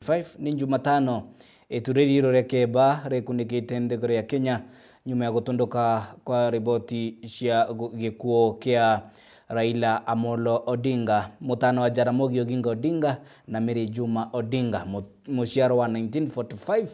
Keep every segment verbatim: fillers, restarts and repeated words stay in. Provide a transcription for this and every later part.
five ni Jumatano. Itu riri iro ria keba rikunikite nthiguru ya Kenya nyuma ya gutunduka kwa riboti cia gu-, gikuo kia Raila Amolo Odinga, mutano wa Jaramogi Oginga Odinga na Mary Juma Odinga. Mu-, muciaro wa nineteen forty-five,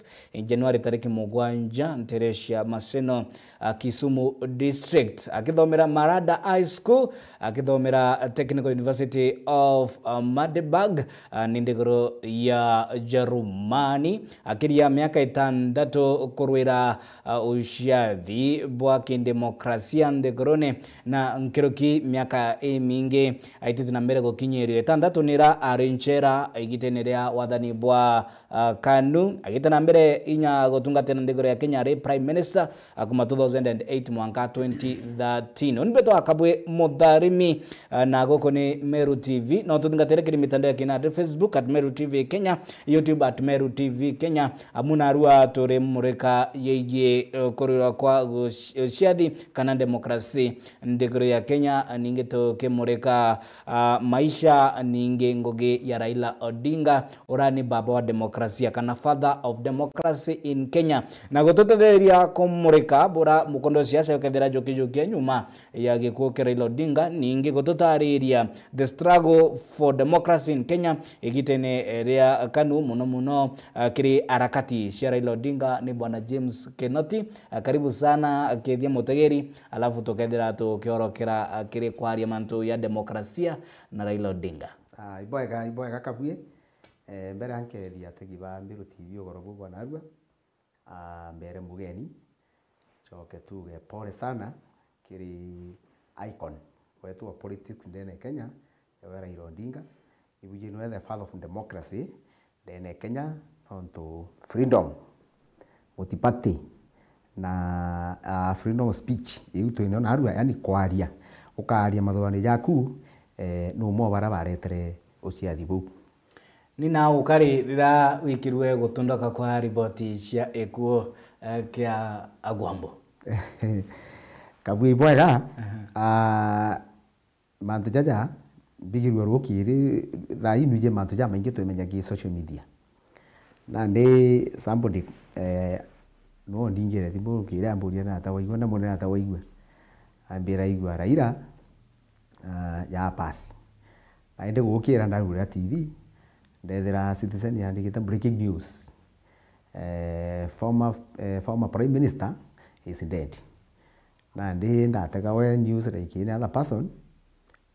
Januari tariki mugwanja, ntere cia Maseno, a, Kisumu District. Akithomera Marada High School, akithomera Technical University of, a, Magdeburg, a, ni nthiguru ya Jerumani. Akiria miaka itandatu kurwira, a, uciathi bwa kidemokrasia nthigurune, na nkuruki miaka imingi aitite na mbere gukinyirio. Itandatu nira ari nchera igitene ria wathani bwa, a, KANU, agite na mbere inya gutungatira nthiguru ya Kenya ari Prime Minister, a, kuma two thousand and eight mwanka twenty thirteen. Uni mbetwa Kabwi Mutharimi, a, na guku ni Meru T V. No tuthingatire kiri mitandao ya kinandi, Facebook at Meru T V Kenya, YouTube at Meru T V Kenya. Amu narua turi murika yegii, e, kurwirwa kwa guci-, uciathi kana demokrasi nthiguru ya Kenya, ningi tukimurika, a, maisha, ningi ngugi ya Raila Odinga, ura ni baba wa demokrasia kana father of democracy in Kenya. Na gututetheria kumurika bura mukondo wa siasa ukethira jukijukia nyuma ya gikuo kia Raila Odinga, ningi gututariria the struggle for democracy in Kenya igitene, eh, ria KANU, muno muno, ah, kiri harakati cia Raila Odinga ni bwana James Kinoti. Ah, karibu sana, kethia mutegeri, alafu tukethira tukiorokera, ah, kiri kwaria mantu ya demokrasia na Raila Odinga. Ah, ibwega, ibwega Kabwi. Eh, mbere ankethia ategi ba Mbiru T V ugoro buu bwa narua. Ah, mbere mugeni, coke tuge pole sana kiri icon wetu wa politics ndene ya Kenya, ewe Raila Odinga. Ibuje niwe the father of democracy ndene ya Kenya, nontu freedom, multiparty, na, ah, freedom of speech, iu twinio narua, yani kwaria, ukaria mathugani jaku, eh, ni umwe wa bara baretere uciathi buu. Ni na ukari rira wikirwe gutunduka kwa riboti cia ikuo, eh, kia Agwambo? Kabwi bwega. Aha. Ah, mantu jaja mbigirwe rukiri, thaa ii nwiji mantu jamaingi twimenya ki social media. Nandi somebody, eh, no ndingire thimu rukiri amburia nata waigua, na mune nata waigua. Ambira aigua Raila, ah, ya pass. Na indi gukira ndarugurira T V, ndethira Citizen yandikite breaking news. Eh, former, eh, former Prime Minister is dead. Nandi ndatega we news like any other person,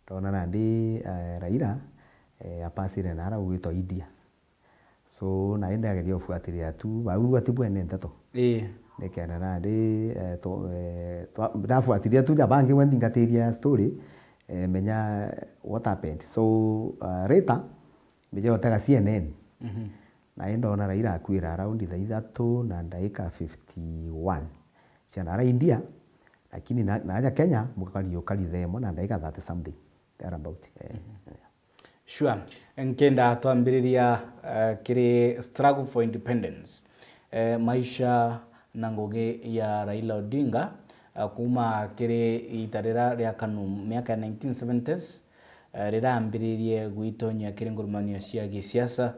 ndona nandi, eh, Raila, eh, apasire nara gwitwa India. So, na indi ageria ufuatilia tu, bau ati bwene nteto. Ii. Nikenda nandi, eh, to, eh, twa-, ndafuatilia tu ja bangi we nthingatiria story, eh, menya what happened. So, uh, later, mbija gutega C N N. Mhm. Na indi ndona Raila akwira around thaa ithatu na ndaika fifty-one cia nara India, lakini na, naja Kenya, mukari ukari thaa imwe na ndaika thirty something, thereabout. Eh, mhm. Eh. Sure. Nkenda twambiriria, eh, kiri struggle for independence. Eh, maisha na ngugi ya Raila Odinga, eh, kuma kiri ita rira ria KANU miaka ya nineteen seventies, eh, rirambiririe gwitonyia kiri ngurumanio cia gisiasa,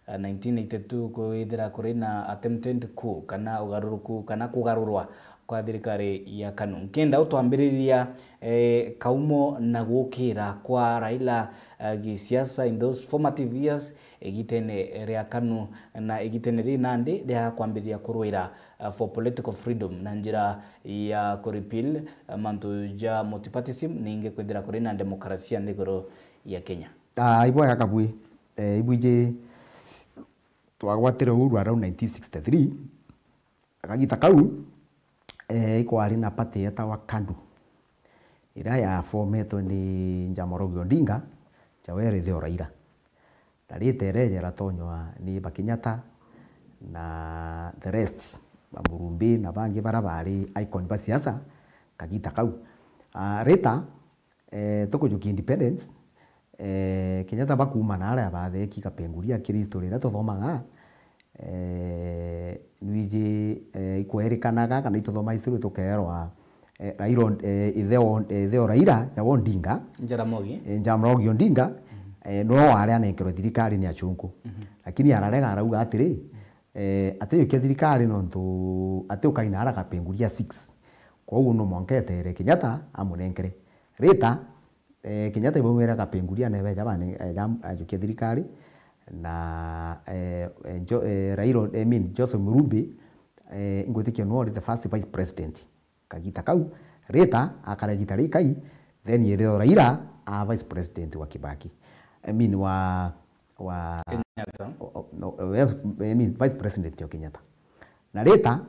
eh, nineteen eighty-two kwithira kuri na attempted coup kana ugaruruku kana kugarurwa kwa thirikari ya KANU. Nkenda utwambiriria, eh, kaumo na gukira kwa Raila, eh, gisiasa in those formative years, igitene ria KANU na igitene ri nandi ria kwambiriria kurwira, eh, for political freedom na njira ya ku repeal, eh, mantu ja multipartyism, ningi kwithira kuri na demokrasia nthiguru ya Kenya. Ah, ibwega Kabwi, eh, ibwiji twagwatire uhuru around nineteen sixty-three. Kagita kau, eh, ikwari na party yetagwa KANU, iria yafometwe ni Jaramogi Odinga, Yoweri Itheo Raila. Na rita iria jaratonywa ni ba Kenyatta na the rest, ba Murumbi na bangi bara bari icon ba siasa kagita kau. Ah, rita Eh, tukujukia independence, eh, Kenyatta bakuuma na aria batheki Kapenguria kiri history iria tuthomaga, eh, nwiji, eh, ikwerikanaga kana ituthoma history tukerwa, eh, Raila, eh, itheo, eh, itheo Raila, Jawa Odinga, Jaramogi. Eh, Jaramogi Odinga, mm, eh, no wari anenkerwe thirikari ni achunku. Mhm. Lakini ararega arauga atiri, eh, atijukia thirikari nontu ati ukaina ara Kapenguria six. Kwou no mwanka etere Kenyatta amunenkere. Rita, eh, Kenyatta ibaumire Kapenguria na beja bane, eja ajukia thirikari na, eh, eh, Jo-, eh, Raila, I mean, Joseph Murumbi, eh, ngwitikia no the first vice president. Kagita kau, Rita akara igita rikai, then itheo Raila a vice president wa Kibaki. I mean, wa, wa Kenyatta. O, o, no, we-, I mean, vice president wa Kenyatta. Na Rita,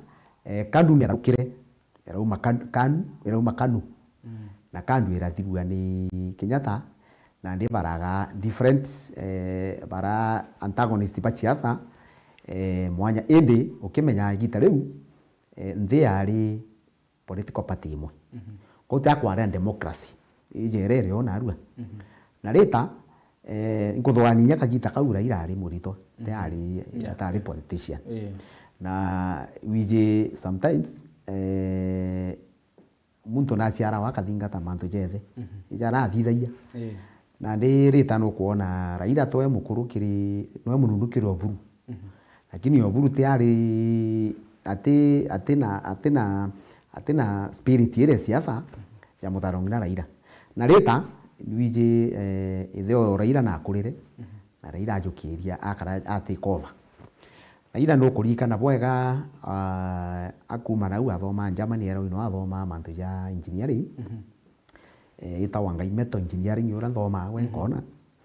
eh, Kandu ni araukire, irauma Kan-, Kanu, irauma Kanu. Mm. Na Kandu irathirua ni Kenyatta, na ndi baraga different, eh, bara antagonist ba siasa, eh, mwanya. Indi ukimenya igita riu, eh, nthi yari political party imwe. Mhm. Kwou ti akwarea democracy. Ije irere yo narua. Mhm. Na Rita, eh, nkuthugania inya kagita kau Raila ari muritwa, ti ari, mm, yeah, atari politician. Yeah. Na wiji sometimes, eh, muntu naciarawa akathingata mantu jethe. Mhm. Ija arathithagia. Yeah. Na ndi Rita nukwona Raila to e mukuru kiri, no e mununu kiri Oburu. Mhm. Lakini Oburu ti ari, ati, ati na, ati na, ati na spirit iri siasa ya Mutharong'i na Raila. Na Rita, wiji, eh, ithe o Raila nakurire, mhm, na Raila ajukiria, akara, a take over. Raila nukuririkana bwega, ah, akuma nau athoma Germany, era ino athoma mantu ja engineering. Mhm. Eh, itawa Ngai Metal Engineering, uria nthomaa gwe, mhm, nkona.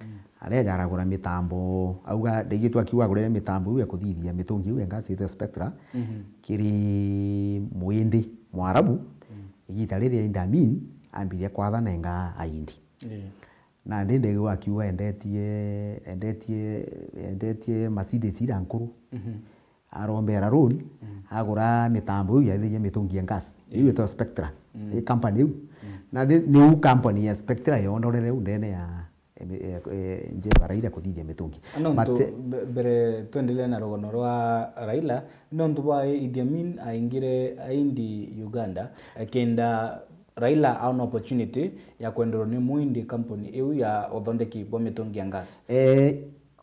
Mm. Areja aragura mitambo, auga, ndaigitwe akiuga agurire mitambo iu ya kuthithia mitungi iu ya gas itwa Spectra, mhm, kiri muindi Mwarabu. Mm. Igita riria Idi Amin ambiria kwathanenga Aindi. Yeah. Na ndi ndaigua akiuga endetie, endetie, endetie Mercedes ira nkuru. Mhm. Arombera loan, mm, agura mitambo iu yaithiria mitungi ya gas. Iu, mm, itwa Spectra. Mm. I company iu. Mm. Na ni, niu company ya Spectra yondorere u ndene ya, eh, eh, eh, nje ba Raila kuthithia mitungi. Nontu mbe-, mbere twendelee na rugono rwa Raila, nontu bwa Idi Amin aingire Aindi Uganda, eh, kenda Raila aona opportunity ya kwenderwa ni Muindi company iu ya uthondeki bwa mitungi ya gas. Eh,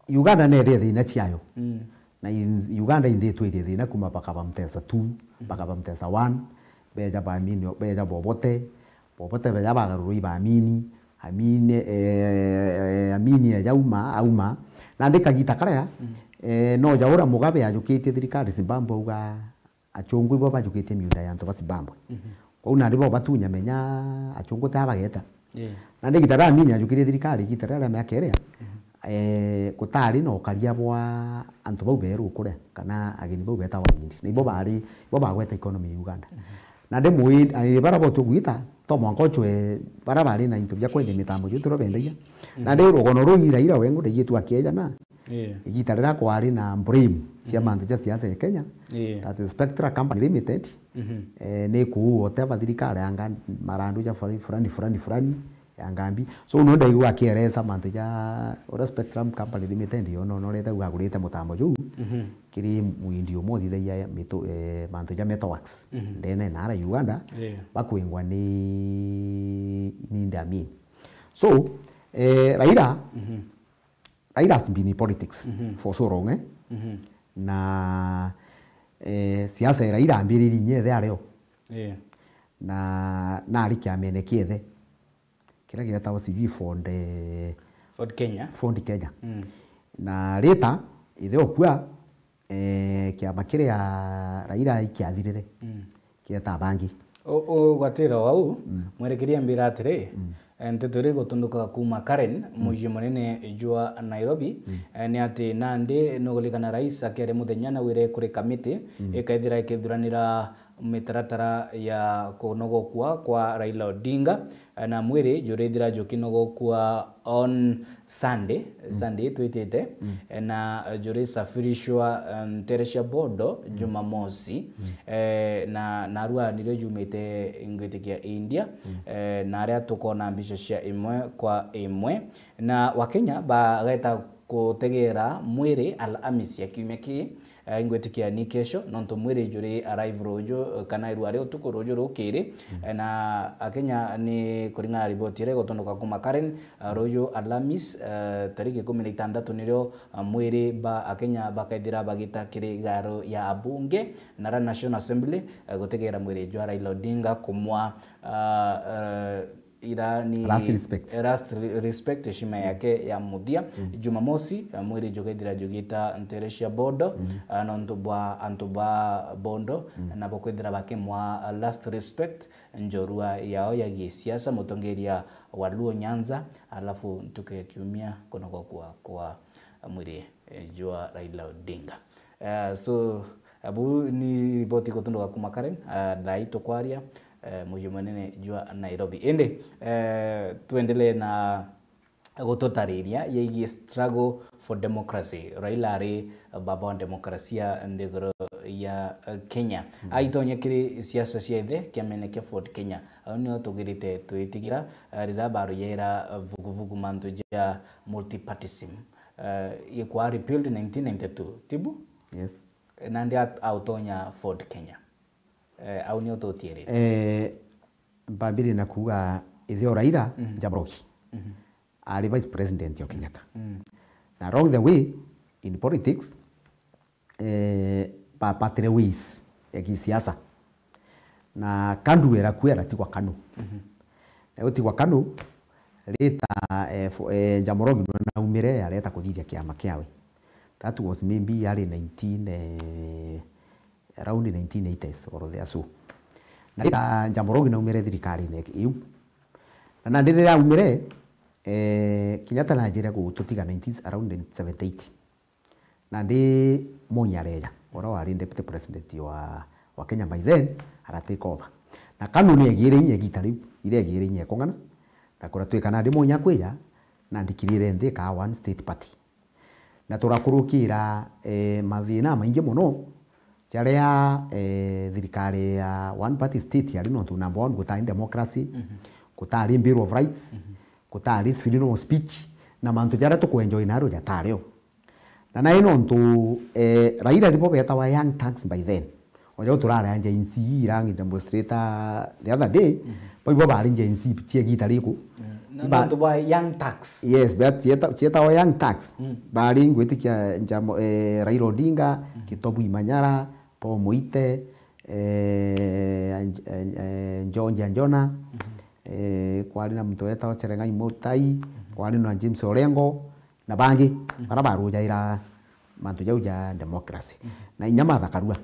Uganda nere thina ciayo. Mm. Na in-, Uganda inthitwe iri thina kuma bakaba Mutesa two, mm, bakaba Mutesa one, beja ba Amini, beja ba Obote, ba Obote beja bagarurwa iba Amini, Amini, eh, eh, Amini eja auma, auma. Na ndi kagita karia, mm, eh, no ja ura Mugabe ajukitie thirikari Zimbabwe auga achungu ibo bajukitie miunda ya antu ba Zimbabwe. Mhm. Kwou nandi bo batunya menya achungu ta bageta. Yeah. Nandi igita riria Amini ajukirie thirikari, igita riria ria miaka iria, mhm, eh, gutari na ukaria bwa antu bau beru kuria, kana ageni bau betagwa Aindi. Na ibo bari, ibo bagweta economy ya Uganda. Mhm. Nandi Muindi, eh, bara bo tugwita, to mwanka uchwe bara bari na into bia kwendia mitambo jiu tiro bendagia. Mhm. Nandi rugono ruu Raila wengu ndaigitwe akieja na, yeah, igita riria kwari na blame cia, mhm, mantu ja siasa ya Kenya, yeah, that is Spectra Company Limited, mhm, eh, ni kuu whatever thirikari yanga marandu ja fulani, fulani, fulani, fulani, ya ngambi. So, no ndaigua akieresa mantu ja uria Spectrum Company Limited yo, no, no reta ugagurite mutambo juu, mhm, kiri Muindi umwe uthithagia mitu-, eh, mantu ja metalworks, mhm, ndene na ara Uganda, yeah, bakwingwa ni, ni Idi Amin. So, eh, Raila, mhm. Raila has been in politics, mhm, for so long, eh? Mhm. Na, eh, siasa ya Raila ambiririe inya ithe ario. Yeah. Na, na ari kiamene kia ithe. Kiria gietagwa sijui Ford, eh, Ford Kenya. Ford Kenya. Mm. Na Rita, ithe okua, eh, kiama kiria Raila ikiathirire, mm, kieta bangi. U-, ugwatira wau, mm, mwerekeria mbira atiri, mm, eh, nteto iri gutunduka kuuma Karen, mm, mucii munene jwa Nairobi, mm, eh, ni ati nandi nugulikana rais akere muthenya nawire kuri kamiti, mm, ikaithira ikithuranira mitaratara ya kunogokua kwa Raila Odinga, eh, na mwiri jurithira jukinogokua on Sunday, mm, Sunday twitite, mm, eh, na jurisafirishwa, eh, ntere cia Bondo, mm, Jumamosi, mm, eh, na narua nirio jumite ngwitikia India, mm, eh, na aria tukona mbica cia imwe kwa imwe, na Wakenya bageta kutegera mwiri Alhamisi ya kiumia kii. Eh, ingwitikia ni kesho, nontu mwiri juri arrive ruju, eh, kana irua ria utuku ruju rukiri. Eh, na Akenya ni kuringana na riboti iria igutunduka kuma Karen, eh, ruju Alhamis, eh, tariki ikumi na itandatu nirio, eh, mwiri ba Akenya bakaithira bagita kiri garo ya abunge na ra National Assembly, eh, gutegera mwiri jwa Raila Odinga kumwa, ah, eh, ira ni Last respect. Last re-, respect, heshima yake ya muthia. Jumamosi, eh, mwiri jukaithira jugita ntere cia Bondo, eh, nontu bwa antu ba Bondo, nabo kwithira bakimwa, eh, last respect, njorua yao ya gisiasa, mutongeria wa Luo Nyanza, alafu ntuku ya kiumia kunogokua kwa mwiri, eh, jwa Raila Odinga. Eh, so, eh, buu ni riboti igutunduka kuma Karen, eh, thaa ii tukwaria, eh, muji munene jwa Nairobi. Indi, eh, twendelee na gututariria yegie struggle for democracy. Raila ari baba wa demokrasia nthiguru ya, eh, Kenya. Aitonya kiri siasa cia ithe kiamene kia Ford Kenya. Au nio tugirite twitigira, eh, riria baruyaira vuguvugu mantu ja multipartyism. Eh, ikwa repealed nineteen ninety-two, tibu? Yes. Nandi at-, autonya Ford Kenya. Eh, au nio tutiirite. Eh, mbambire na kuuga ithe o Raila, Njoroge, ari vice president o Kenyatta. Na along the way, in politics, eh, bapatire ways ya kisiasa. Na KANU irakuera tigwa KANU. Na gutigwa KANU, rita, eh, fo-, eh, Njoroge nwe naumire areta kuthithia kiama kiawe. That was maybe ari nineteen, eh, around nineteen eighties or there so. Na rita Njoroge naumire thirikarine iu. Na nandi riria aumire, eh, Kenyatta najire gututiga nineteen, around seventy-eight. Nandi Moi areja, uria wari deputy president wa, wa Kenya by then, ara take over. Na KANU ni egire inya igita riu, iria egire inya ekung'ana, na kuratuika nandi Moi akwija, nandi kirire nthi ikaa one state party. Na turakurukira, eh, mathina maingi mono, jaria, eh, thirikari ya one party state yari, nontu number one, gutari democracy, gutari Bill of Rights, gutari freedom of speech, na mantu jaria tukuenjoy nario jatario. Na nai nontu, eh, Raila nibo betawa young thugs by then. Oja turare a Gen Z irang demonstrator the other day, baibo bari Gen Z cia gita riku. Na nontu bwa young thugs. Yes, but cieta-, cietawa young thugs. Bari ngwitikia Njamo-, eh, Raila Odinga, Gitobu Imanyara, Paul Muite, eh, Anj-, eh, eh, George Anjona, eh, kwari na muntu wetawa Cherengai Mutai, kwari na James Orengo, na bangi, bara barujaira mantu jau ja democracy. Na inya Martha Karua,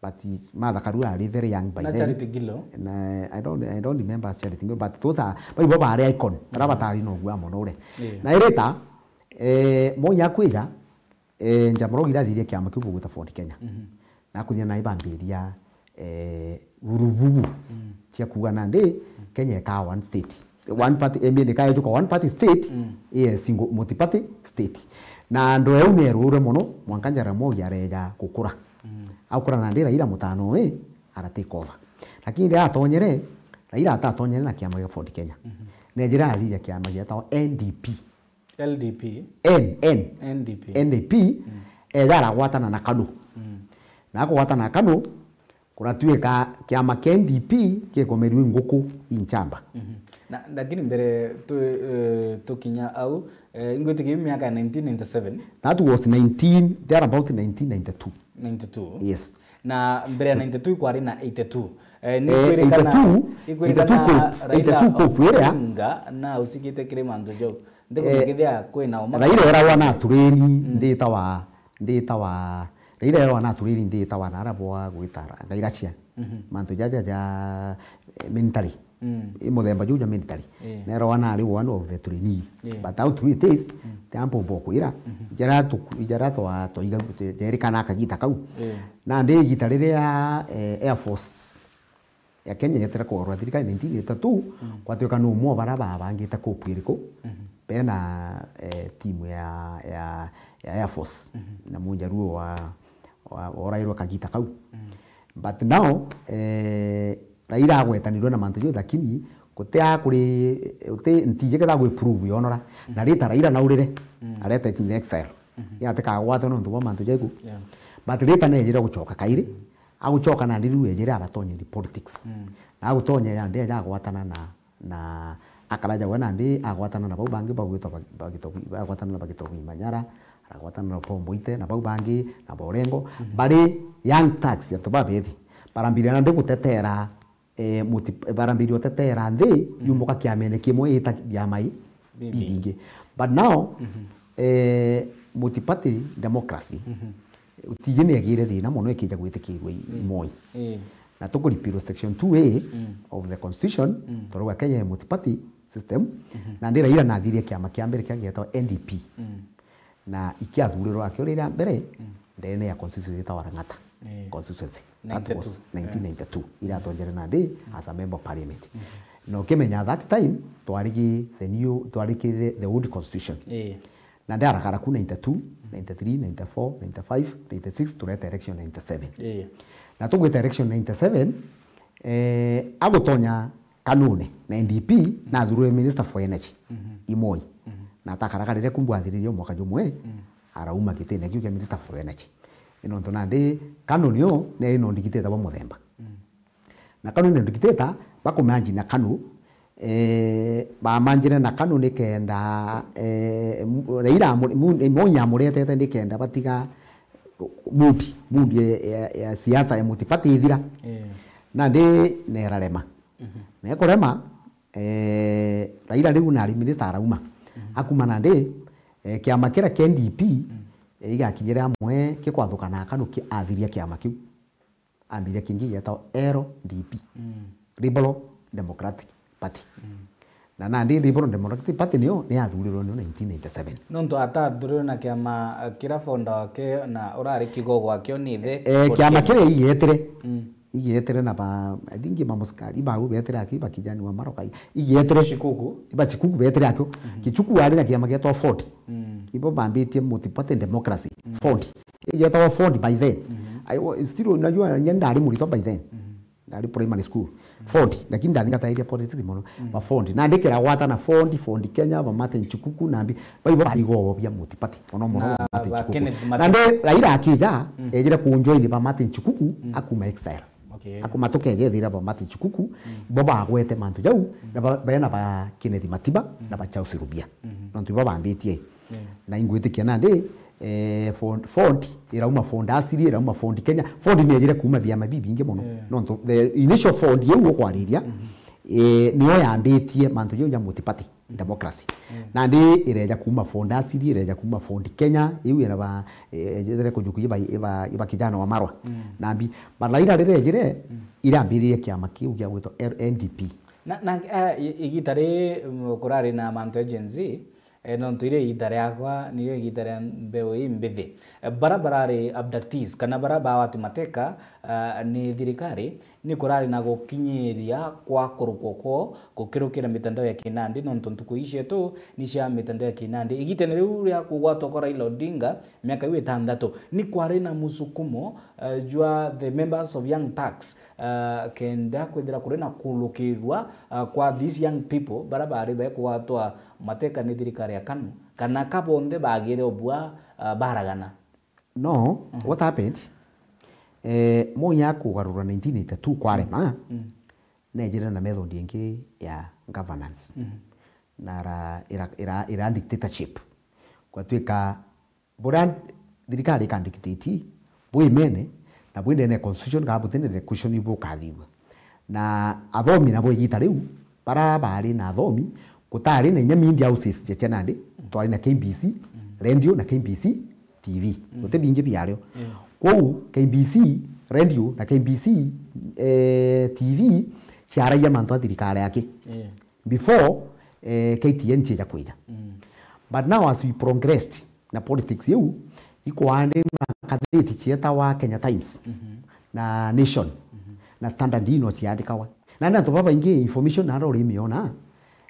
but Martha Karua ari very young by then. Na Charity Ngilu? Na I don't, I don't remember Charity Ngilu, but those are, baibo bari icon, bara batari na ugua mono ure. Na irita, eh, Moi akwija, eh, Njoroge irathiria kiama kiu gugwita Ford Kenya. Na kuthia nai bambiria, eh, vuruvugu cia kuuga nandi Kenya ikaa one state. One party, I mean, ikaa ijuka one party state, eh, single multi party state. Na andu eu nerure mono, mwanka Jaramogi areja gukura. Aukura nandi Raila mutano wi, ara take over. Lakini riria atonyere, Raila atatonyere na kiama gia Ford Kenya. Nejire athithia kiama gietawa N D P. L D P. N, N. N D P. N D P, eja aragwatana na KANU. Na akugwatana na KANU, kuratuika kiama kia N D P gikomerua i nguku i nchamba. Na, lakini mbere tu, eh, tukinya au, eh, ingwitikia miaka ya nineteen ninety-seven. That was nineteen, there about nineteen ninety-two. Ninety-two. Yes. Na mbere ya ninety-two kwari na eighty-two. Eh, ni eh, kwirikana, eighty-two, ni kwirikana eighty-two coup, Raila eighty-two coup iria Odinga na usikite kiri mantu jau. Ndikuthikithia kwina uma. Raila eragwa na tureni, nthita wa, nthita wa, Raila eragwa na tureni, nthita wa nara bwa gwita Gairacia. Mantu jaja ja, eh, military. I muthemba juu ja military. Neragwa nari one of the trainees. But how true it is, ti ampu mbokwira. Ijara tu, ijara twa, twa iga, jerikana kagita kau. Nandi igita riria, eh, Air Force ya Kenya yetire kugurwa thirikari nineteen eighty-two, gwatuika ni umwe o bara babangite coup iriku, bena, eh, timu ya, ya, ya Air Force, na munjaruo wa, wa, orairwe kagita kau. But now, eh, Raila agwetanirwe na mantu jau, lakini Guti a kuri, uti ntiji ketha gwi prove yonora. Na rita Raila naurire, areta in exile. Yatikagwatwe nontu bwa mantu jaiku. Yeah. But rita nejire gucoka kairi, agucoka nandi riu ejire aratonye ni politics. Na agutonye yandi eja agwatana na, na akaraja we nandi agwatana na bau bangi bagwitwa Bagi-, Bagito-, agwatana na Bagito Manyara, aragwatana na Paul Mboite, na bau bangi, na Borengo. Bari young thugs, antu babethi. Barambiria nandi gutetera, eh, muti-, barambiria gutetera nthi, yumuka kiamene kimwe ita biama i-, bibingi. But now, eh, multi-party democracy, tiji ni egire thina mono ikija gwitikirua i-, i Moi. Na tuku repeal section two A of the constitution, turauga Kenya i multi-party system, na ndi Raila nathirie kiama kia mbere kiria gietagwa N D P. Na ikiathurirwa akio riria mbere, ndene ya constituency yetagwa Lang'ata constituency. That was nineteen ninety-two, iratonjere nandi as a member of parliament. Na ukimenya that time, twarigi the new, twarigi the, the old constitution. Na ndiarakara ku ninety-two, ninety-three, ninety-four, ninety-five, ninety-six, tureta election ninety-seven. Na tugwita election ninety-seven, eh, agutonya Kanune na N D P, na athurwe minister for energy, i Moi. Na atakarakarire ku mbwathiririe mwaka jumwe, arauma gitine kiu kia minister for energy. Ni nontu nandi Kanu nio ne ino ndikiteta bwa muthemba. Na Kanu ni ndikiteta bakumanji na Kanu, eh, bamanjire na Kanu nikenda, eh, mu-, Raila amu-, mu-, Moi amuretete nikenda batiga mood, mood ya, ya, ya siasa ya multi-party ithira. Nandi nerarema. Na ekurema, eh, Raila riu nari minister arauma. Akuma nandi, eh, kiama kiria kia N D P, eh, igakinyire amwe gikwathuka na Kanu ki-, athiria kiama kiu. Ambiria kingi gietagwa L D P. Liberal Democratic Party. Na nandi Liberal Democratic Party niyo ni yathurirwe niyo nineteen ninety-seven. Nontu atathurirwe na kiama, eh, kiria founder wake na urari kigogo wakio ni ithe. Eh, kiama kiria igietire. Igietire na ba, I think ba musikari bau betire aki ba kijani wa maroka. Igietire. Chikuku. Ba Chikuku betire akio. Kichuku ari na kiama gietwa Ford. Ibo bambitie multi-party democracy. Ford. Igietagwa Ford by then. I wa-, still, unajua, nye ndari murito by then. Ndari primary school. Ford, lakini ndathingataire politics mono. Ba Ford. Na ndikira gwata na Ford, Ford Kenya, ba Martin Chikuku, na mbi, baibo bari gobo bia multi-party. Mono mono ba Martin Chikuku. Na ndi Raila akija, ejire kunjoin ba Martin Chikuku, akuma exile. Akuma tukejethira ba Martin Chikuku, bo bagwete mantu jau, na ba, bena ba Kenneth Matiba, na ba Charles Rubia. Nontu ibo bambitie. Na ingwitikia nandi, eh, Ford, Ford, irauma Ford asiri, irauma Ford Kenya. Ford ni ejire kuuma biama bibingi mono. Nontu the initial Ford iu ukwariria, eh, niyo yambitie mantu jau ja multi-party democracy. Nandi ireja kuuma Ford asiri, ireja kuuma Ford Kenya, iu ira ba, eh, ejire kujuku iba, iba, iba kijana wa Marwa. Nambi, but Raila riria ejire, irambiririe kiama kiu gia gwitwa L-, N D P. Na, na, eh, i-, igita ri, mm, kurari na mantu ya Gen Z, eh, nontu iri igita riakwa, nirio igita ria mbeu imbithi. Eh, bara barari abductees, kana bara bawati mateka, ah, ni thirikari, ni kurari na gukinyiria kwa kurukwo kwoo gukirukira mitandao ya kinandi, nontu ntuku ii cietu ni cia mitandao ya kinandi. Igitene riu ria kugwatwa kwa Raila Odinga, miaka iu itantatu, ni kwari na musukumo, eh, jwa the members of Young Turks, ah, kenda kwithira kuri na kurukirwa, ah, kwa these young people bara bari bekugwatwa mateka ni thirikari ya Kanu, kana ka bonthe bagire obua, ah, baragana? No, what happened? Eh, Moi akugarura nineteen eighty-two kwarema, nejire na method ingi ya governance. Na ra-, ira, ira, ira dictatorship. Gwatuika buria thirikari ika dictate bwimene na bwindene constitution kana butindene constitution ibukathithua. Na athomi nabo igita riu, bara bari na athomi, gutari na inya media houses ja cia nandi, twari na K B C, radio na K B C T V. Guti bingi biario. Kwou K B C radio na K B C, eh, T V ciaragia mantu a thirikari aki. Before, eh, K T N cieja kwija. But now as we progressed na politics iu, ikwandi na ngathiti cietawa Kenya Times, na Nation, na Standard ino ciandikawa. Na ni antu babaingi information naro urimiona,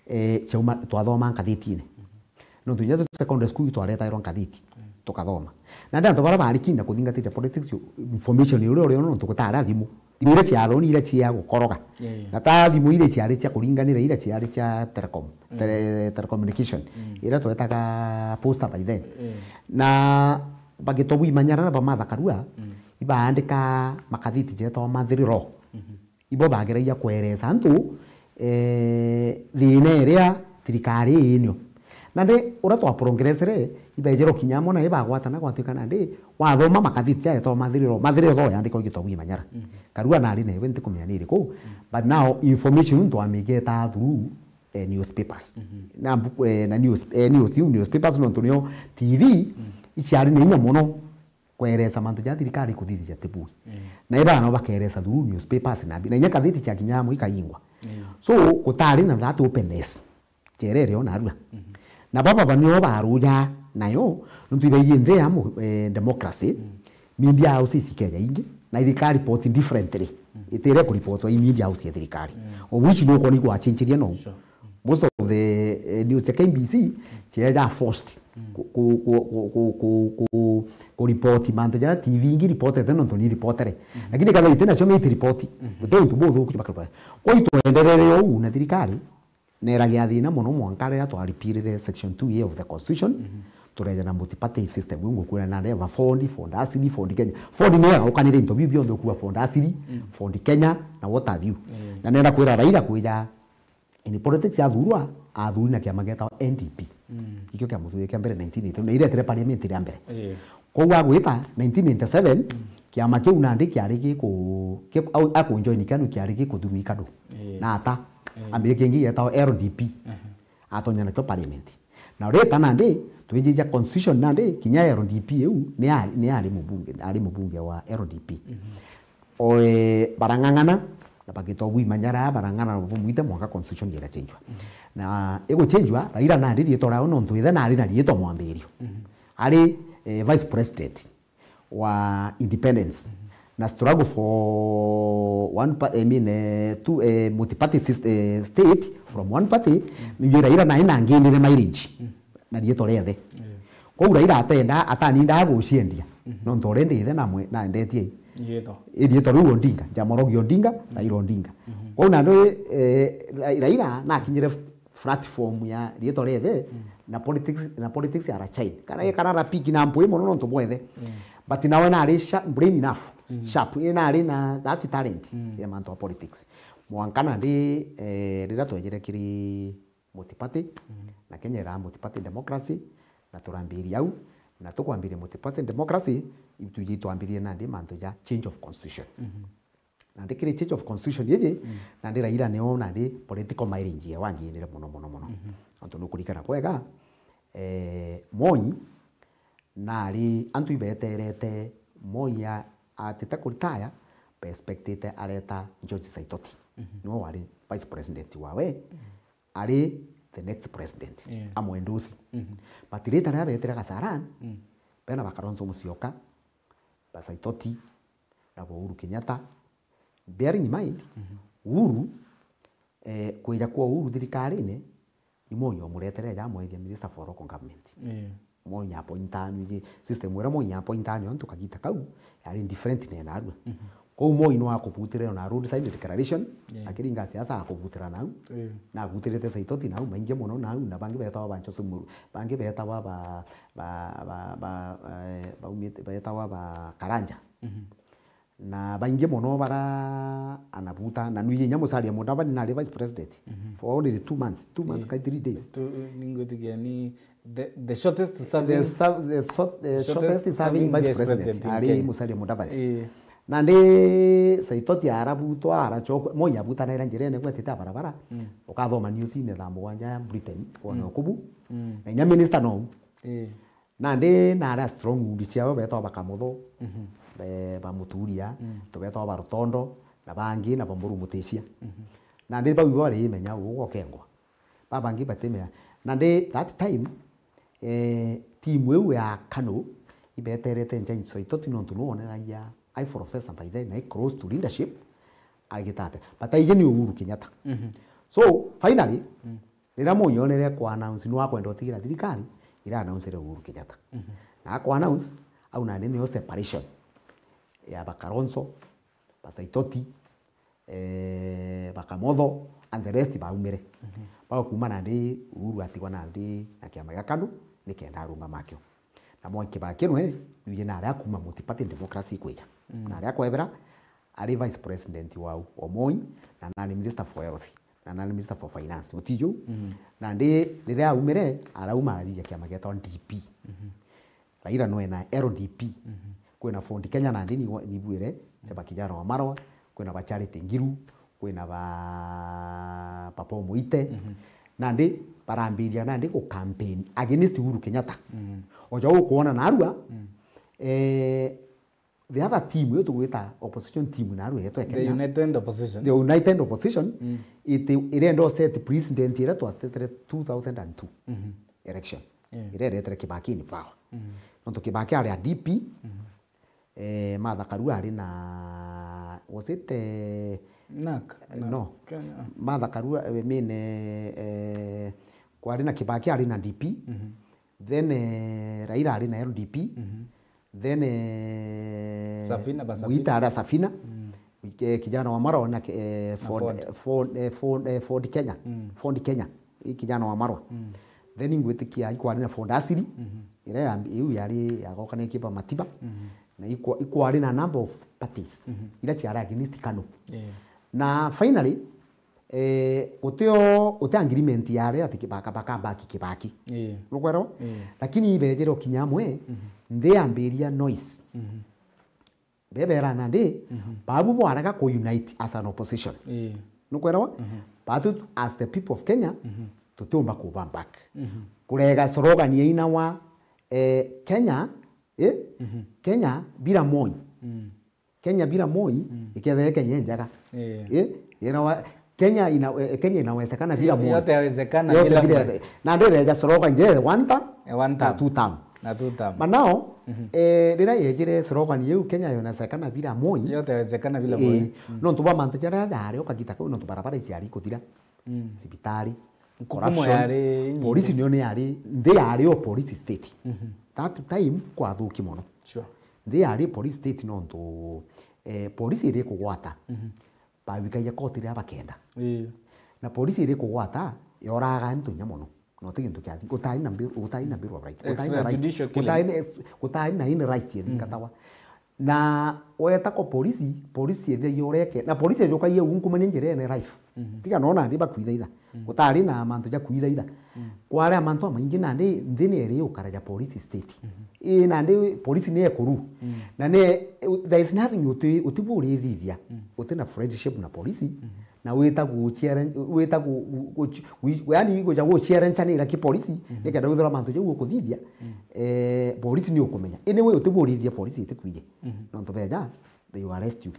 eh, ciauma twathoma ngathitine. Nontu inya secondary school twaretairwa ngathiti. tukathoma. Na ndi antu baria bari keen na kuthingatite politics, information iria uriona nontu gutari thimu. Thimu iria ciathoni iria cia gukoroga. Eh. Na ta thimu iria ciari cia kuringanira, iria ciari cia telecom, tele-, telecommunication, iria twetaga posta by then. Eh. Na bagitwa bwimanyara na bamatha karua, ibaandika makathiti jetwa Mathiri Law. Ibo bageragia kweresa antu, eh, thina iria thirikari ii nio. Na ndi uria twa progressere, ibejera ukinya amwe na ibagwatana gwatuika nandi wathoma makathiti jaetwa Mathiri Law, Mathiri Law yandikwa igitwa bwimanyara. Karua nari na iwe ntikumenya ni iriku, but now information twamigeta through, eh, newspapers. Na mbuku, eh, na news, eh, news, newspapers nontu nio T V iciari na inya mono kweresa mantu ja thirikari kuthithia tibui. Na ibana bakeresa through newspapers na mbi-, na inya kathiti cia kinya amwe ikaingwa. So, gutari na that openness. Cherere ona arua. Na baba banio baruja nayo, nontu ibaiji nthi ya mu-, eh, democracy, media houses ikeja ingi, na ithika report differently. Itire kuripotwa i media house ya thirikari. Of which no kwona igwachinchiria no. Sure. Most of the, eh, news ya K B C, cieja forced ku, ku, ku, ku, ku, ku, ku, ku report mantu jaria T V ingi ripotete nontu ni ripotere. Lakini kathira iti nacio miti report. Guti untu buthuku bakiripota. Kwa hiyo twenderere uu na thirikari, neragia thina mono mwanka riria twaripirire section two A of the constitution, tureja na multi-party system, iu ngukwira nandi aba Ford, Ford Asili, Ford Kenya. Ford ni yagaukanire into biu bionthe ukuwa Ford Asili, Ford Kenya, na what have you. Na nenda kwira Raila kwija in politics athurwa, athuri na kiama getawa N D P. Ikio kiamuthurire kia mbere nineteen eighty, na iretire parliament ria mbere. Ii. Kwou agwita nineteen ninety-seven, kiama kiu nandi kiari giku-, giku-, au-, akunjoin KANU kiari gikuthurwa i KANU. Ii. Na ata, ii, ambire kingi getawa L D P. Atonya nakio parliament. Na ureta nandi, twinjija constitution nandi, kinya L D P iu, ni ari, ni ari mubunge, ari mubunge wa L D P. O, eh, barang'ang'ana, na bagitwa bwimanyara, barang'ang'ana bumwite mwanka constitution irachenjwa. Na iguchenjwa, Raila nari riitwa riawe nontu ithe nari na riitwa mwambirio. Ari, eh, vice president wa independence. Na struggle for one pa-, I mean, eh, two, eh, multi-party sys-, eh, state from one party, ni Raila nari na ngindire mileage. Na riitwa ria ithe. Kwou Raila atenda, atanindaga guciendia. Nontu already ithe namwe-, naendetie i riitwa riu Odinga, Jaramogi Odinga, Raila Odinga. Kwou nandi, eh, Ra-, Raila nakinyire f-, platform ya riitwa ria ithe, na politics, na politics arachine. Kana, kana arapiki na mpwi mono nontu bwa ithe. But nawe nari sha-, brain enough, sharp, eh, nari na that talent ya mantu a politics. Mwanka nandi, eh, riria twejire kiri multi-party, na Kenya iraa multi-party democracy, na turambiria au, na tukwambiria multi-party democracy, itwiji twambirie nandi mantu ja change of constitution. Nandi kiri change of constitution iji, nandi Raila nio nandi political mileage ye wanginire mono, mono, mono. Nontu nukurikana bwega, eh, Moi, nari antu ibeterete Moi a-, atite kuritaya, baexpectite areta George Saitoti. Niwe wari vice president wawe. Ari the next president, yeah, amwendosi. But riita riria beetire Kasarani, bena ba Kalonzo Musyoka, ba Saitoti, na ba Uhuru Kenyatta. Bearing in mind, Uhuru, eh, kwija kwa Uhuru thirikarine, ni Moi omuretere eja amwethia minister for local government. Yeah. Moi appointanwe, iji system iria Moi appointanwe antu kagita kau, yari different na enarua. Kou Moi no akubutire ona roadside declaration, yeah, akiringa siasa akubutira nau. Yeah. Na abutirite Saitoti nau, maingi mono nau, na bangi betawa ba Joseph Muru, bangi betawa ba, ba, ba, ba, eh, baumite, betawa ba Karanja. Na baingi mono bara anabuta, na nwiji inya Musalia Mudavadi nari vice president for only two months, two months, eh, kai three days. Tu-, ningwitikia ni the, the shortest serving, the shortest serving vice president, ari Musalia Mudavadi. Eh. Nandi Saitoti arabutwa, arachokwa, Moi abutanaira njirene gwetite barabara, ukathoma news-ine thaa mugwanja ya Britain, wona ukubu. Na inya minister no. Eh. Nandi nari a stronghold ciao betagwa ba Kamuthu, be-, ba Muturia, tubetagwa ba Rutondo, na bangi, na ba Mburu Mutisia. Nandi bau ibo bari imenya ugokengwa. Babangi batimenya. Nandi that time, eh, team iu ya Kanu ibeterete James Saitoti nontu niwe woneragia ai professor by then, ai close to leadership, agitate. But aiji ni Uhuru Kenyatta. So, finally, riria Moi onere kwa announce ni wakwenda utigira thirikari, ira announce Uhuru Kenyatta. Na aku announce, au nandi niyo separation ya ba Kalonzo, ba Saitoti, eh, ba Kamotho, and the rest baumire. Bagakuma nandi Uhuru atigwa nandi na kiama gia KANU, nikenda arungama akio. Na Mwai Kibaki nwe, nuje na aria akuma multi-party democracy kwija. Na aria akwebera, ari vice president wau, o Moi, na nani minister for health, na nani minister for finance. Utiju? Nandi riria aumire, arauma arathithia kiama gietagwa D P. Raila nwe na L D P. Kwina Ford Kenya nandi ni, nibwire, se ba kijana wa Marwa, kwina ba Charity Ngilu, kwina ba Papa Omuite. Nandi barambiria nandi gu campaign against Uhuru Kenyatta. Oja ukwona narua, eh, the other team, iyo tugwita opposition team, narua yetu ya The Kenya. United Opposition. The United Opposition, iti, irenda set precedent iria twatetere two thousand and two election. Yeah. Iria iretere Kibaki in power. Nontu Kibaki ari a D P, eh, Martha Karua ari na, was it, eh, NARC? No. Kenya. Martha Karua, eh, I mean, eh, eh, kwari na Kibaki ari na D P, then, eh, Raila ari na L D P, then, eh, Safina, ba Muita Safina. Ari a Safina. Eh, kijana wa Marwa na, eh, Ford, Ford. Eh, Ford, eh, Ford, eh, Ford Kenya. Ford Kenya. I kijana wa Marwa. Then ingwitikia ikwari na Ford Asili. Iria ya, iu yari yagokanitie ba Matiba. Na ikwa-, ikwari na number of parties. Ira ciari against KANU. Yeah. Na finally, eh, gutio, guti agreement yari ati Kibaka, baka baki Kibaki. Yeah. Nukwelewa? Yeah. Lakini ibejere ukinya amwe, nthi yambiria noise. Bebera nandi, babu bwarega ku unite as an opposition. Ii. Nukwelewa? But as the people of Kenya, tutiumba kuba back. Kurega slogan ya ina wa, eh, Kenya, eh, Kenya bila Moi. Kenya bila Moi, ikethire Kenya injega. Ii. Eh, ira wa, Kenya ina-, eh, Kenya inawezekana bila Moi. Yote yawezekana bila Moi. Nandi reja slogan je, one term, eh, one term na two term. Na two term. But now, eh, riria yejire slogan iu, Kenya yonekana bila Moi. Yote yawezekana bila Moi. Nontu bwa mantu jaria jaari o kagita kau, nontu barabara iciari kuthira. Cibitari, corruption, yari inyingi. Polisi niyo ni yari, nthi yari o polisi state. That time kwathuki mono. Sure. Nthi yari polisi state nontu, eh, polisi iri kugwata. Bawikagia koti riria bakenda. Ii. Na polisi iri kugwata, yoraga antu inya mono. Na uti gintu kia, gutari na bill, gutari na bill of right. Gutari na right. Extrajudicial killings. Gutari na, gutari na any right ithingatawa. Na weta kwa polisi, polisi ithiagia ureke, na polisi ijukagia unkumania njirene life. Tiga nona ndi bakwithaitha. Gutari na mantu ja kwithaitha. Kwari a mantu amaingi nandi nthi ni iri ukara ja polisi state. Ii, nandi polisi ni ekuru. Na ni, there is nothing uti, utibu urithithia. Uti na friendship na polisi. Na wita guchiere, wita gu-, gu-, gu-, yani guja guchiere nchanira ki polisi, nikenda withira mantu jau ukuthithia, eh, polisi ni ukumenya. Anyway, utibu urithithia polisi itikwije. Nontu beja, they will arrest you.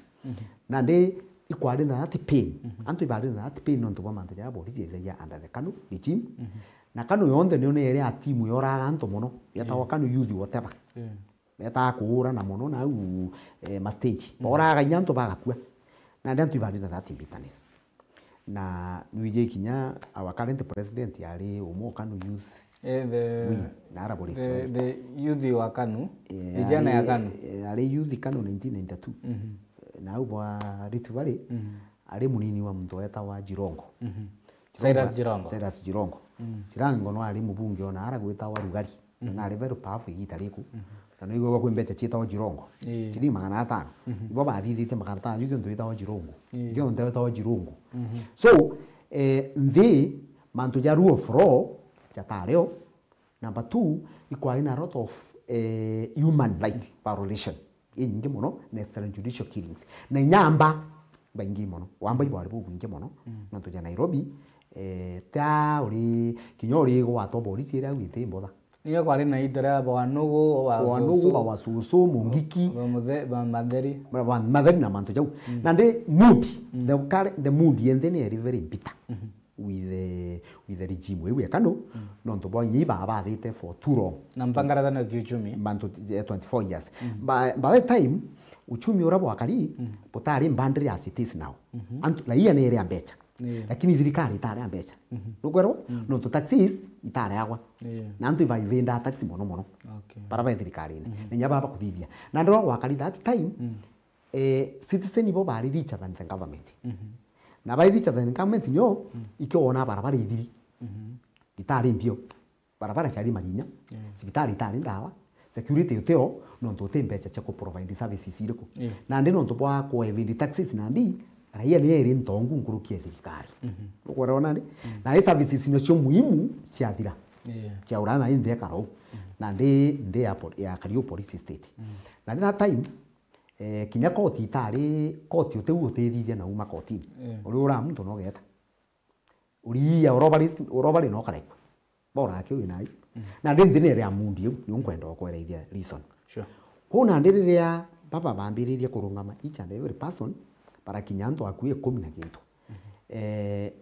Nandi ikwari na that pain. Antu ibari na that pain nontu bwa mantu jaria polisi ithagia under the KANU regime. Na KANU yonthe niyo ni iri a timu yoraga antu mono. Yetawa KANU youth whatever. Betaa kuurana mono nau, eh, ma stage. Boraga inya antu bagakua. Nandi antu ibari na that bitterness. Na nwiji kinya our current president ari umwe o KANU youth. Eh, the, wing, na ara the, the youth wa KANU, eh, vijana ya ari, KANU. Eh, ari youth KANU nineteen ninety-two. Na au bwa Rift Valley, ari munini wa muntu wetawa Jirongo. Cyrus Jirongo. Cyrus Jirongo. Jirongo no ari mubunge ona ara gwitawa Rugari. Na nari very powerful igita riku. Na no igwa kwi mbeca cietawa Jirongo. Ii. Ciringi magana atano. Ibo bathithitie magana atano, ju kiontu gitawa Jirongo. Ii. Kiontu gitawa Jirongo. So, eh, nthi, mantu ja rule of law, jatario. Number two, ikwari na a lot of, eh, human right violation. Inyingi mono, na extrajudicial killings. Na inya amba, baingi mono. Wamba ibwari bubwingi mono. Nontu ja Nairobi, eh, ta uri, kinya uri gwatwa borisi iria wite mbotha. Niyo kwari na ito ria Bwanugu, Bwanugu, Bwasusu, Bawasusu, Mungiki. Ba Muthe-, ba Matheri. Ba, ba Matheri na mantu jau. Nandi mood, the current, the mood yenthe ni eri very bitter. With the, with the regime iu ya KANU, nontu bwa inya iba bathite for too long. Na mpangaratano ya kiuchumi. Mantu, eh, twenty-four years. By, by that time, uchumi ura bwakari, butari boundary as it is now. Antu, raia ni iri a mbeca. Yeah. Lakini thirikari itaria mbeca. Mhm. Nukwerwa? Mm. Nontu taxis itareagwa. Yeah. Na antu ibaivindaa taxi mono mono. Okay. Bara ba thirikarine. Mhm. Na inya bara bakuthithia. Na ndiro gwakari that time, mm, eh, citizen ibo bari richer than the government. Mhm. Na bari richer than government nio, mm, ikio wona barabara ithiri. Mhm. Itari mbio. Barabara ciari marinya, mm, cibitari itari ndawa, security utio, nontu uti mbeca cia ku provide services iriku. Mm. Nandi nontu bwa ku evade taxes nambi, raia ni eri ntongu nkuruki ya thirikari. Mhm. Nukwona nandi? Mm. Na i services nacio muhimu ciathira. Yeah. Ciaura na i nthi ya Karou. Mm. Nandi nthi ya pol-, ya Kariu Police State. Mm. Nandi that time, eh, kinya koti itari, koti utiu utithithia na uma kotini. Yeah. Uri ura muntu no geta. Uriia urobari, urobari no karekwa. Bora ake wi nai. Mm. Na ndi nthi ni iria mundi iu, niu nkwenda ukwerethia reason. Sure. Kwou nandi riria baba bambiririe kurungama, each and every person, barakinya antu akui ikumi na gintu. Mhm. Eh,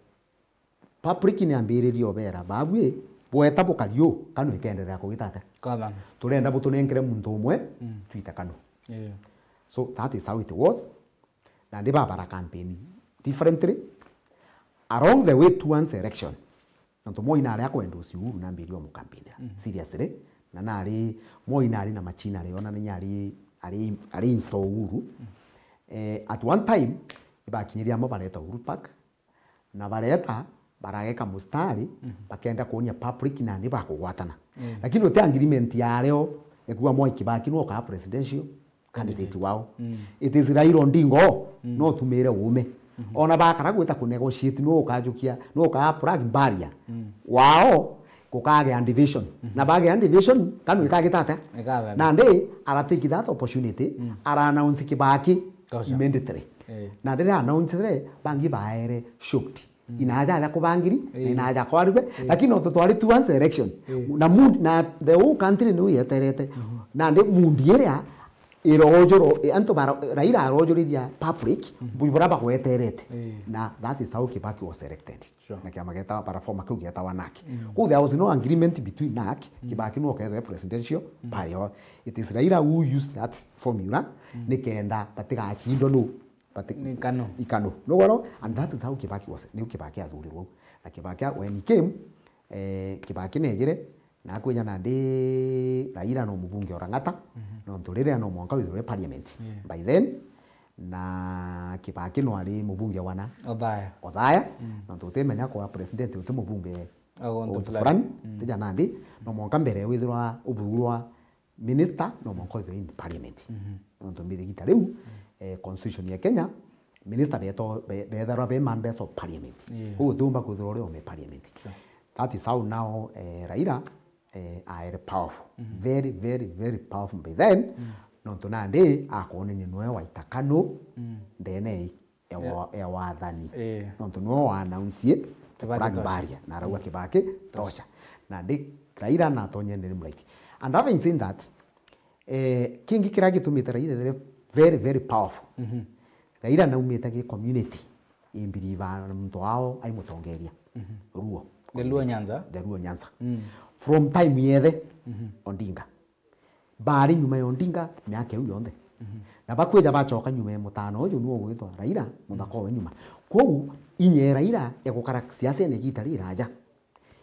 public ni ambiririe ubera, babui, bweta bukari u, kanu ikenderea kugita atia? Kathana. Turenda butunenkere muntu umwe, mm, twita kanu. Yeah. So that is how it was. Nandi babara campaign differently. Along the way towards election, nontu Moi nari akwenda ucio Uhuru nambirie umucampaign, mhm, seriously, na nari, Moi nari na machinery yonanania ari, ari, ari install Uhuru. Mhm. Eh, at one time, ibakinyirie amwe bareta Uhuru Park, na bareta, barageka mustari, mhm, bakenda kuonia public nandi bakugwatana. Mm. Lakini uti agreement yario, ekuwa Mwai Kibaki nwe ukaa presidential candidate wao. Mm. It is Raila Odinga o, mm, no utumire uume. Mhm. Ona bakara gwita ku negotiate, nwe ukajukia, nwe ukaa plug barrier. Mm. Wao, gukagea division. Mhm. Na bagea division, kanu ikagita atia? Ikageta. Nandi, ara take that opportunity, mm, ara announce Kibaki, tosha, immediately. Eh. Na riria announce re, bangi baere shocked. Mm. Inaja aja kubangiri, eh, na inaja kwarigwe, eh, lakini nontu twari towards election. Eh. Na mood, na the whole country niu yeterete. Mhm. Nandi mood iria irojoro, eh, antu bara, Raila arojoriria public, mhm, bui bura bagweterete. Eh. Na that is how Kibaki was elected. Sure. Na kiama getawa, bara former kiu getawa NARC. Mm. Kwou there was no agreement between NARC, mm, Kibaki nwe ukethwe presidential, mm, party. It is Raila who used that formula, mm, nikenda batigacindwa nu But ni Kanu. I Kanu. No, well, and that is how Kibaki was. Niu Kibaki athurirwe. Na Kibaki, when he came, eh, Kibaki nejire, na akwija nandi Raila no mubunge o Lang'ata, mhm, nontu riria no mwanka withirwe parliament. Yeah. By then, na Kibaki no ari mubunge wa na Othaya. Othaya, mm, nontu utimenya kwa president uti mubunge o guntu fulani, mm, tija nandi, no mwanka mbere withirwa uthurwa minister no mwanka withirwe in parliament. Mhm. Nontu mbithigita riu, mm, eh, constitution ya Kenya, minister beto-, be-, betharwa be members of parliament. Yeah. Kwou utiumba kwithirwa uri ome parliament. Sure. That is how now, eh, Raila, eh, are powerful. Mhm. Very, very, very powerful by then. Mm. Nontu nandi akwonania nwe waita Kanu, mm, ndene ii ya wa-, ya wathani. Eh. Nontu niwe wa announce Kibaki plug tosha. Barrier, na arauga, mm, Kibaki tosha. Tosha. Nandi Raila natonyire ndi right. And having said that, eh, kingi kiria gitumite Raila ethire very, very powerful. Mhm. Raila naumite gi community imbiriva na muntu wao aimutongeria. Mhm. Luo. The Luo Nyanza? The Luo Nyanza. Mm. From time yethe, mhm, Odinga. Baari nyuma ya Odinga miaka iu yonthe. Mhm. Na bakwija bacoka nyuma ya mutano uju niwe ugwitwa Raila, muthaka, mhm, owe nyuma. Kwou, inya ya Raila egukara siasene igiita riraja.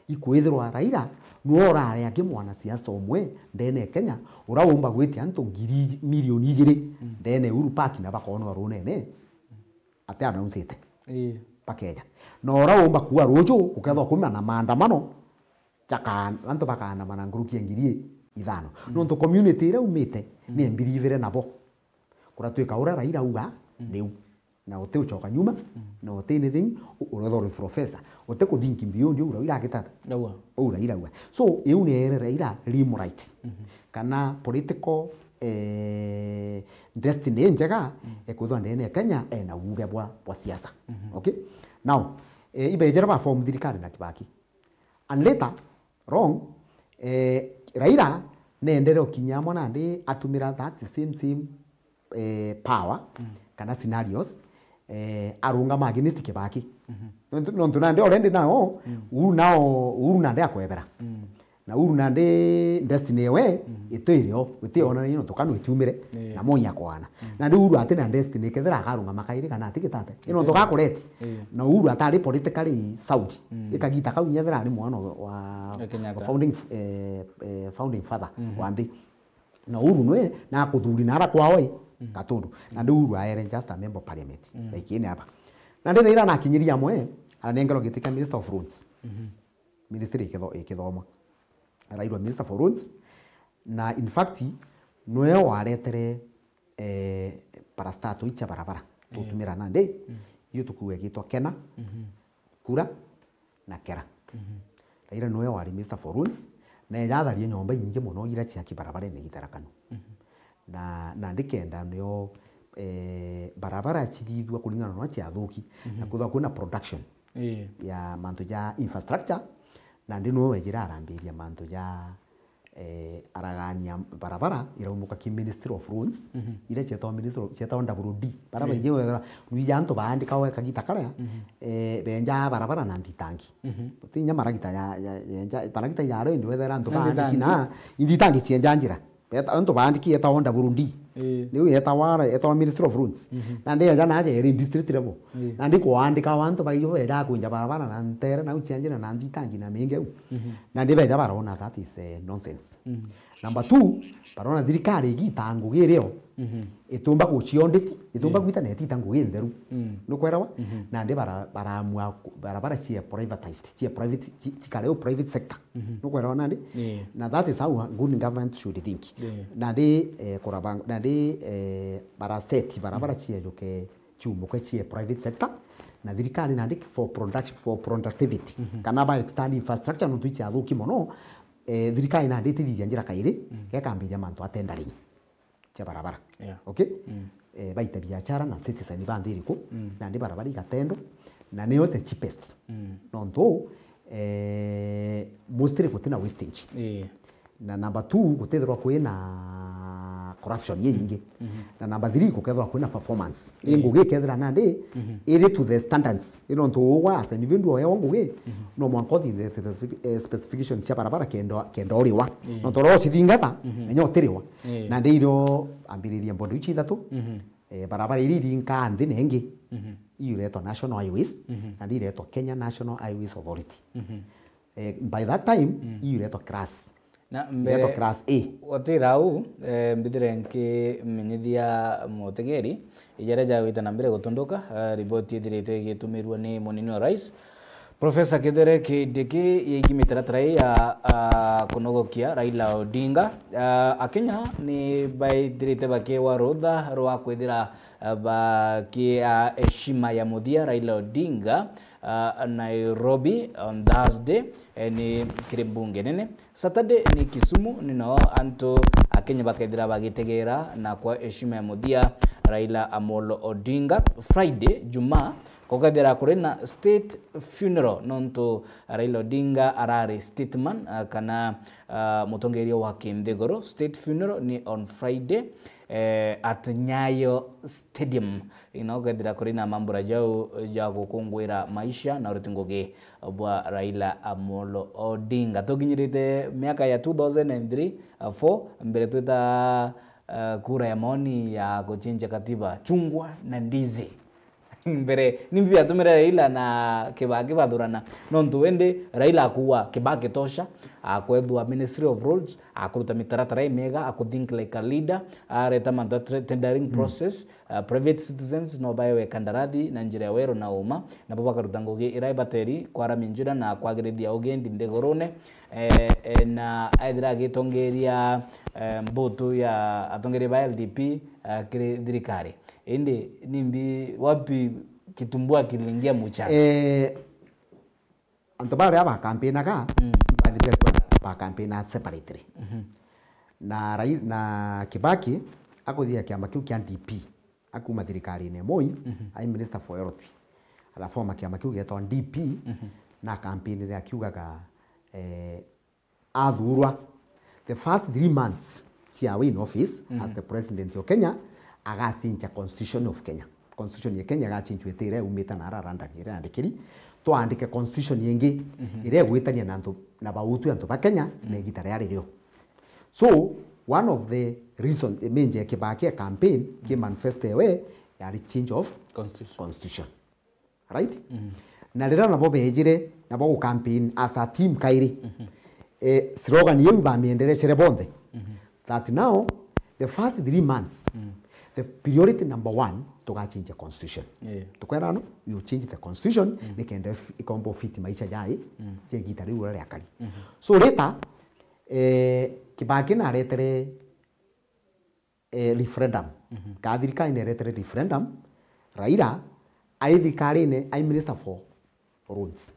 Ikwithirwa Raila niwe urari aki mwanasiasa umwe ndene ya Kenya, uria umba gwitia antu ngiri iji-, milioni ijiri, mhm, ndene ya Uhuru Park na bakoonwa runene, ati anauncite. Ii. Bakeja. Na uria umba kuua ruju, gukethwa kuma na maandamano, jaka-, antu bakaandamana nkuruki ya ngiri ithano. Mm. Nontu community iria umite, mm, ni mbirivire nabo. Kuratwika uria Raila auga, mm, niu. Na uti ucoka nyuma, mm, na uti anything, u-, urethwa uri professor. Uti kuthinki beyond uu Raila agitata. Aua. Uu Raila auga. So, iu ni ere Raila rim right. Mhm. Kana political, eh, destiny njega, mm, ekwithwa ndene ya Kenya, ena uuge bwa, bwa siasa. Mhm. Okay? Now, eh, ibejera ba form thirikari na Kibaki. And later, wrong, eh, Raila neendere ukinya amwe nandi atumira that same, same, eh, power, mm, kana scenarios, eh, arungama against Kibaki. Mhm. Nontu, nontu nandi already nao, mm, Uhuru nao, Uhuru nandi akwebera. Mm. Na Uhuru nandi destiny ewe itwire o, itiona ni nontu kanu itiumire, na Moi akoana. Nandi Uhuru ati na destiny kethira akarungama kairi kana atigitate. Ni nontu gakureti. Na Uhuru atari politically sound. Ikagita kau nyethira ari mwana wa, wa founding, eh, eh, founding father wa nthi. Na Uhuru nwe na akuthuri na ara kwao i Gatundu. Nandi Uhuru aere just a member of parliament. Like ini aba. Nandi Raila nakinyiria amwe, aranengerwa giti kia Minister of Roads. Ministry ikitho-, ikithoma. Arairwa Minister for Roads, na in fact, nwe waretere, eh, parastato icha barabara. Tutumira nandi, iyo tukuga igitwa Kena, Kura, na Kera. Raila nwe wari Minister for Roads, na eja atharia nyomba inyingi mono ira ciaki barabarene igitharakanu. Na, na ndikenda nio, eh, barabara cithithua kuringana na ciathuki, na kwithwa kwina production ya mantu ja infrastructure, nandi nwe wejire arambiria mantu ja, eh, aragania barabara iraumuka ki Ministry of Roads, ira cietagwa Ministry of, cietagwa double D. Bara baiji wethera, nuija antu baandikawa kagita karia, eh, benja barabara na nthitangi. Ti inya maragita ya, ya, ya, ya, maragita ya reo indi wethera antu baandiki na inthitangi cienja njira. Beta, antu baandiki etagwa double D. Niu etagwa ara, etagwa Ministry of Roads. Nandi eja naja eri district level. Nandi kwaandika antu baiyo beja kwinja barabara na ntere, na uchianjira na nthitangi na mingi u. Nandi beja barona that is, eh, nonsense. Number two, barona thirikari igita ngugi irio itumba guciondeti, itumba gwita na itita ngugi ntheru. Nukwerawa? Nandi bara-, baramua ku-, barabara cie privatized, cie private, ci-, cikareo private sector. Nukwerawa nandi? Na that is how a good government should think. Nandi, eh, kuraba, nandi, eh, baraseti barabara ciejuke ciumuke cie private sector, na thirikari nandi for production, for productivity. Kana ba extend infrastructure nontu iciathuki mono, eh, thirikari nandi itithithia njira kairi, gekambiria mantu a tendering cia barabara. Okay? Eh, baita biashara na citizen ba nthi iriku, nandi barabara igatendo, na niyo the cheapest. Nontu, eh, mostly gutina wastage. Na number two, gutithirwa kwina corruption inyingi. Na number three, gukethirwa kwina performance. I ngugi ikethira nandi iri to the standards. I nontu ugwa asa ni vindu oya wa ngugi, no mwanka uthi the specific-, eh, specifications cia barabara kenda, kenda uriwa. Nontu oro ucithingatha, menya utiriwa. Nandi irio ambiriria mbondo ici ithatu, eh, barabara iria irinkaa nthi na ingi, iu iretwa national highways, nandi iretwa Kenya National Highways Authority. Eh, by that time, iu iretwa class. Na iretwa mbere class A. Watira au, eh, mbithire nkimenyithia mutegeri, ijaria jagwita na mbere gutunduka, eh, riboti ithirite igitumirua ni munini wa rais, Professor Kithure Kindiki, yegi mitaratara ii ya, ah, kunogokia Raila Odinga. Ah, Akenya ni baithirite bakiwa rutha rwa kwithira, ah, bakia heshima ya muthia Raila Odinga, ah, Nairobi on Thursday, eh, ni kiri mbunge nene. Saturday ni Kisumu, ni no antu a Kenya bakethira bagitegera na kwa heshima ya muthia Raila Amolo Odinga. Friday, Jumaa, gukethira kuri na state funeral, nontu Raila Odinga arari statesman, ah, kana, ah, mutongeria wa kinthiguru. State funeral ni on Friday, eh, at Nyayo Stadium. Ino gukethira kuri na mambura jau ja gukunguira maisha na uriti ngugi bwa Raila Amolo Odinga. Tukinyirite miaka ya two thousand and three, uh, four, mbere twita, uh, kura ya maoni ya guchinja katiba, chungwa na ndizi. Mbere, nimbi biatumire Raila na Kibaki bathurana? Nontu indi Raila akuwa Kibaki tosha, akwethwa Ministry of Roads, akuruta mitaratara imiega, aku think like a leader, areta mantu ya tre-, tendering process, uh, private citizens no baewe kandarathi na njira ya weru na uma, nabo bakaruta ngugi ira ibateri kwaramia njira na kwagirithia ugendi nthigurune. Eh, eh, na aethira agitongeria, eh, mbutu ya atongeria ba L D P, eh, kiri thirikari. Indi nimbi, wapi kitumbua kiliingia mchanga? Eh, antu baria bakampinaga, mm, bandi betu bakampina separately. Mhm. Na Rai-, na Kibaki akuthia kiama kiu kia D P, akuma thirikarine ya Moi, mhm, ai Minister for Health. Araforma kiama kiu gietagwa D P, mhm, na akampinire akiugaga, eh, athurwa, the first three months ciawe in office, mhm, as the president of Kenya, agacinja constitution of Kenya. constitution ya Kenya igachinjwa itire umite na ara London iria yandikiri, twandike constitution ingi iria igwitania na antu, na bautu antu ba Kenya na igita ria ririo. So, one of the reason, eh, major Kibaki a campaign, ki manifesto ewe, yari change of Constitution. Constitution. Right? Na riria nabo bejire, nabo gu campaign as a team kairi, eh, slogan iu bamienderecere bonthe. That now, the first three months, the priority number one, tugachinja constitution. Yeah. Tukwera no, you change the constitution, nikenda f-, ikombo fit maisha jai, je igita riu uria riakari. So later, eh, Kibaki naretere, eh, referendum. Ka thirikari neretere referendum, Raila, ari thirikarine, ai minister for roads.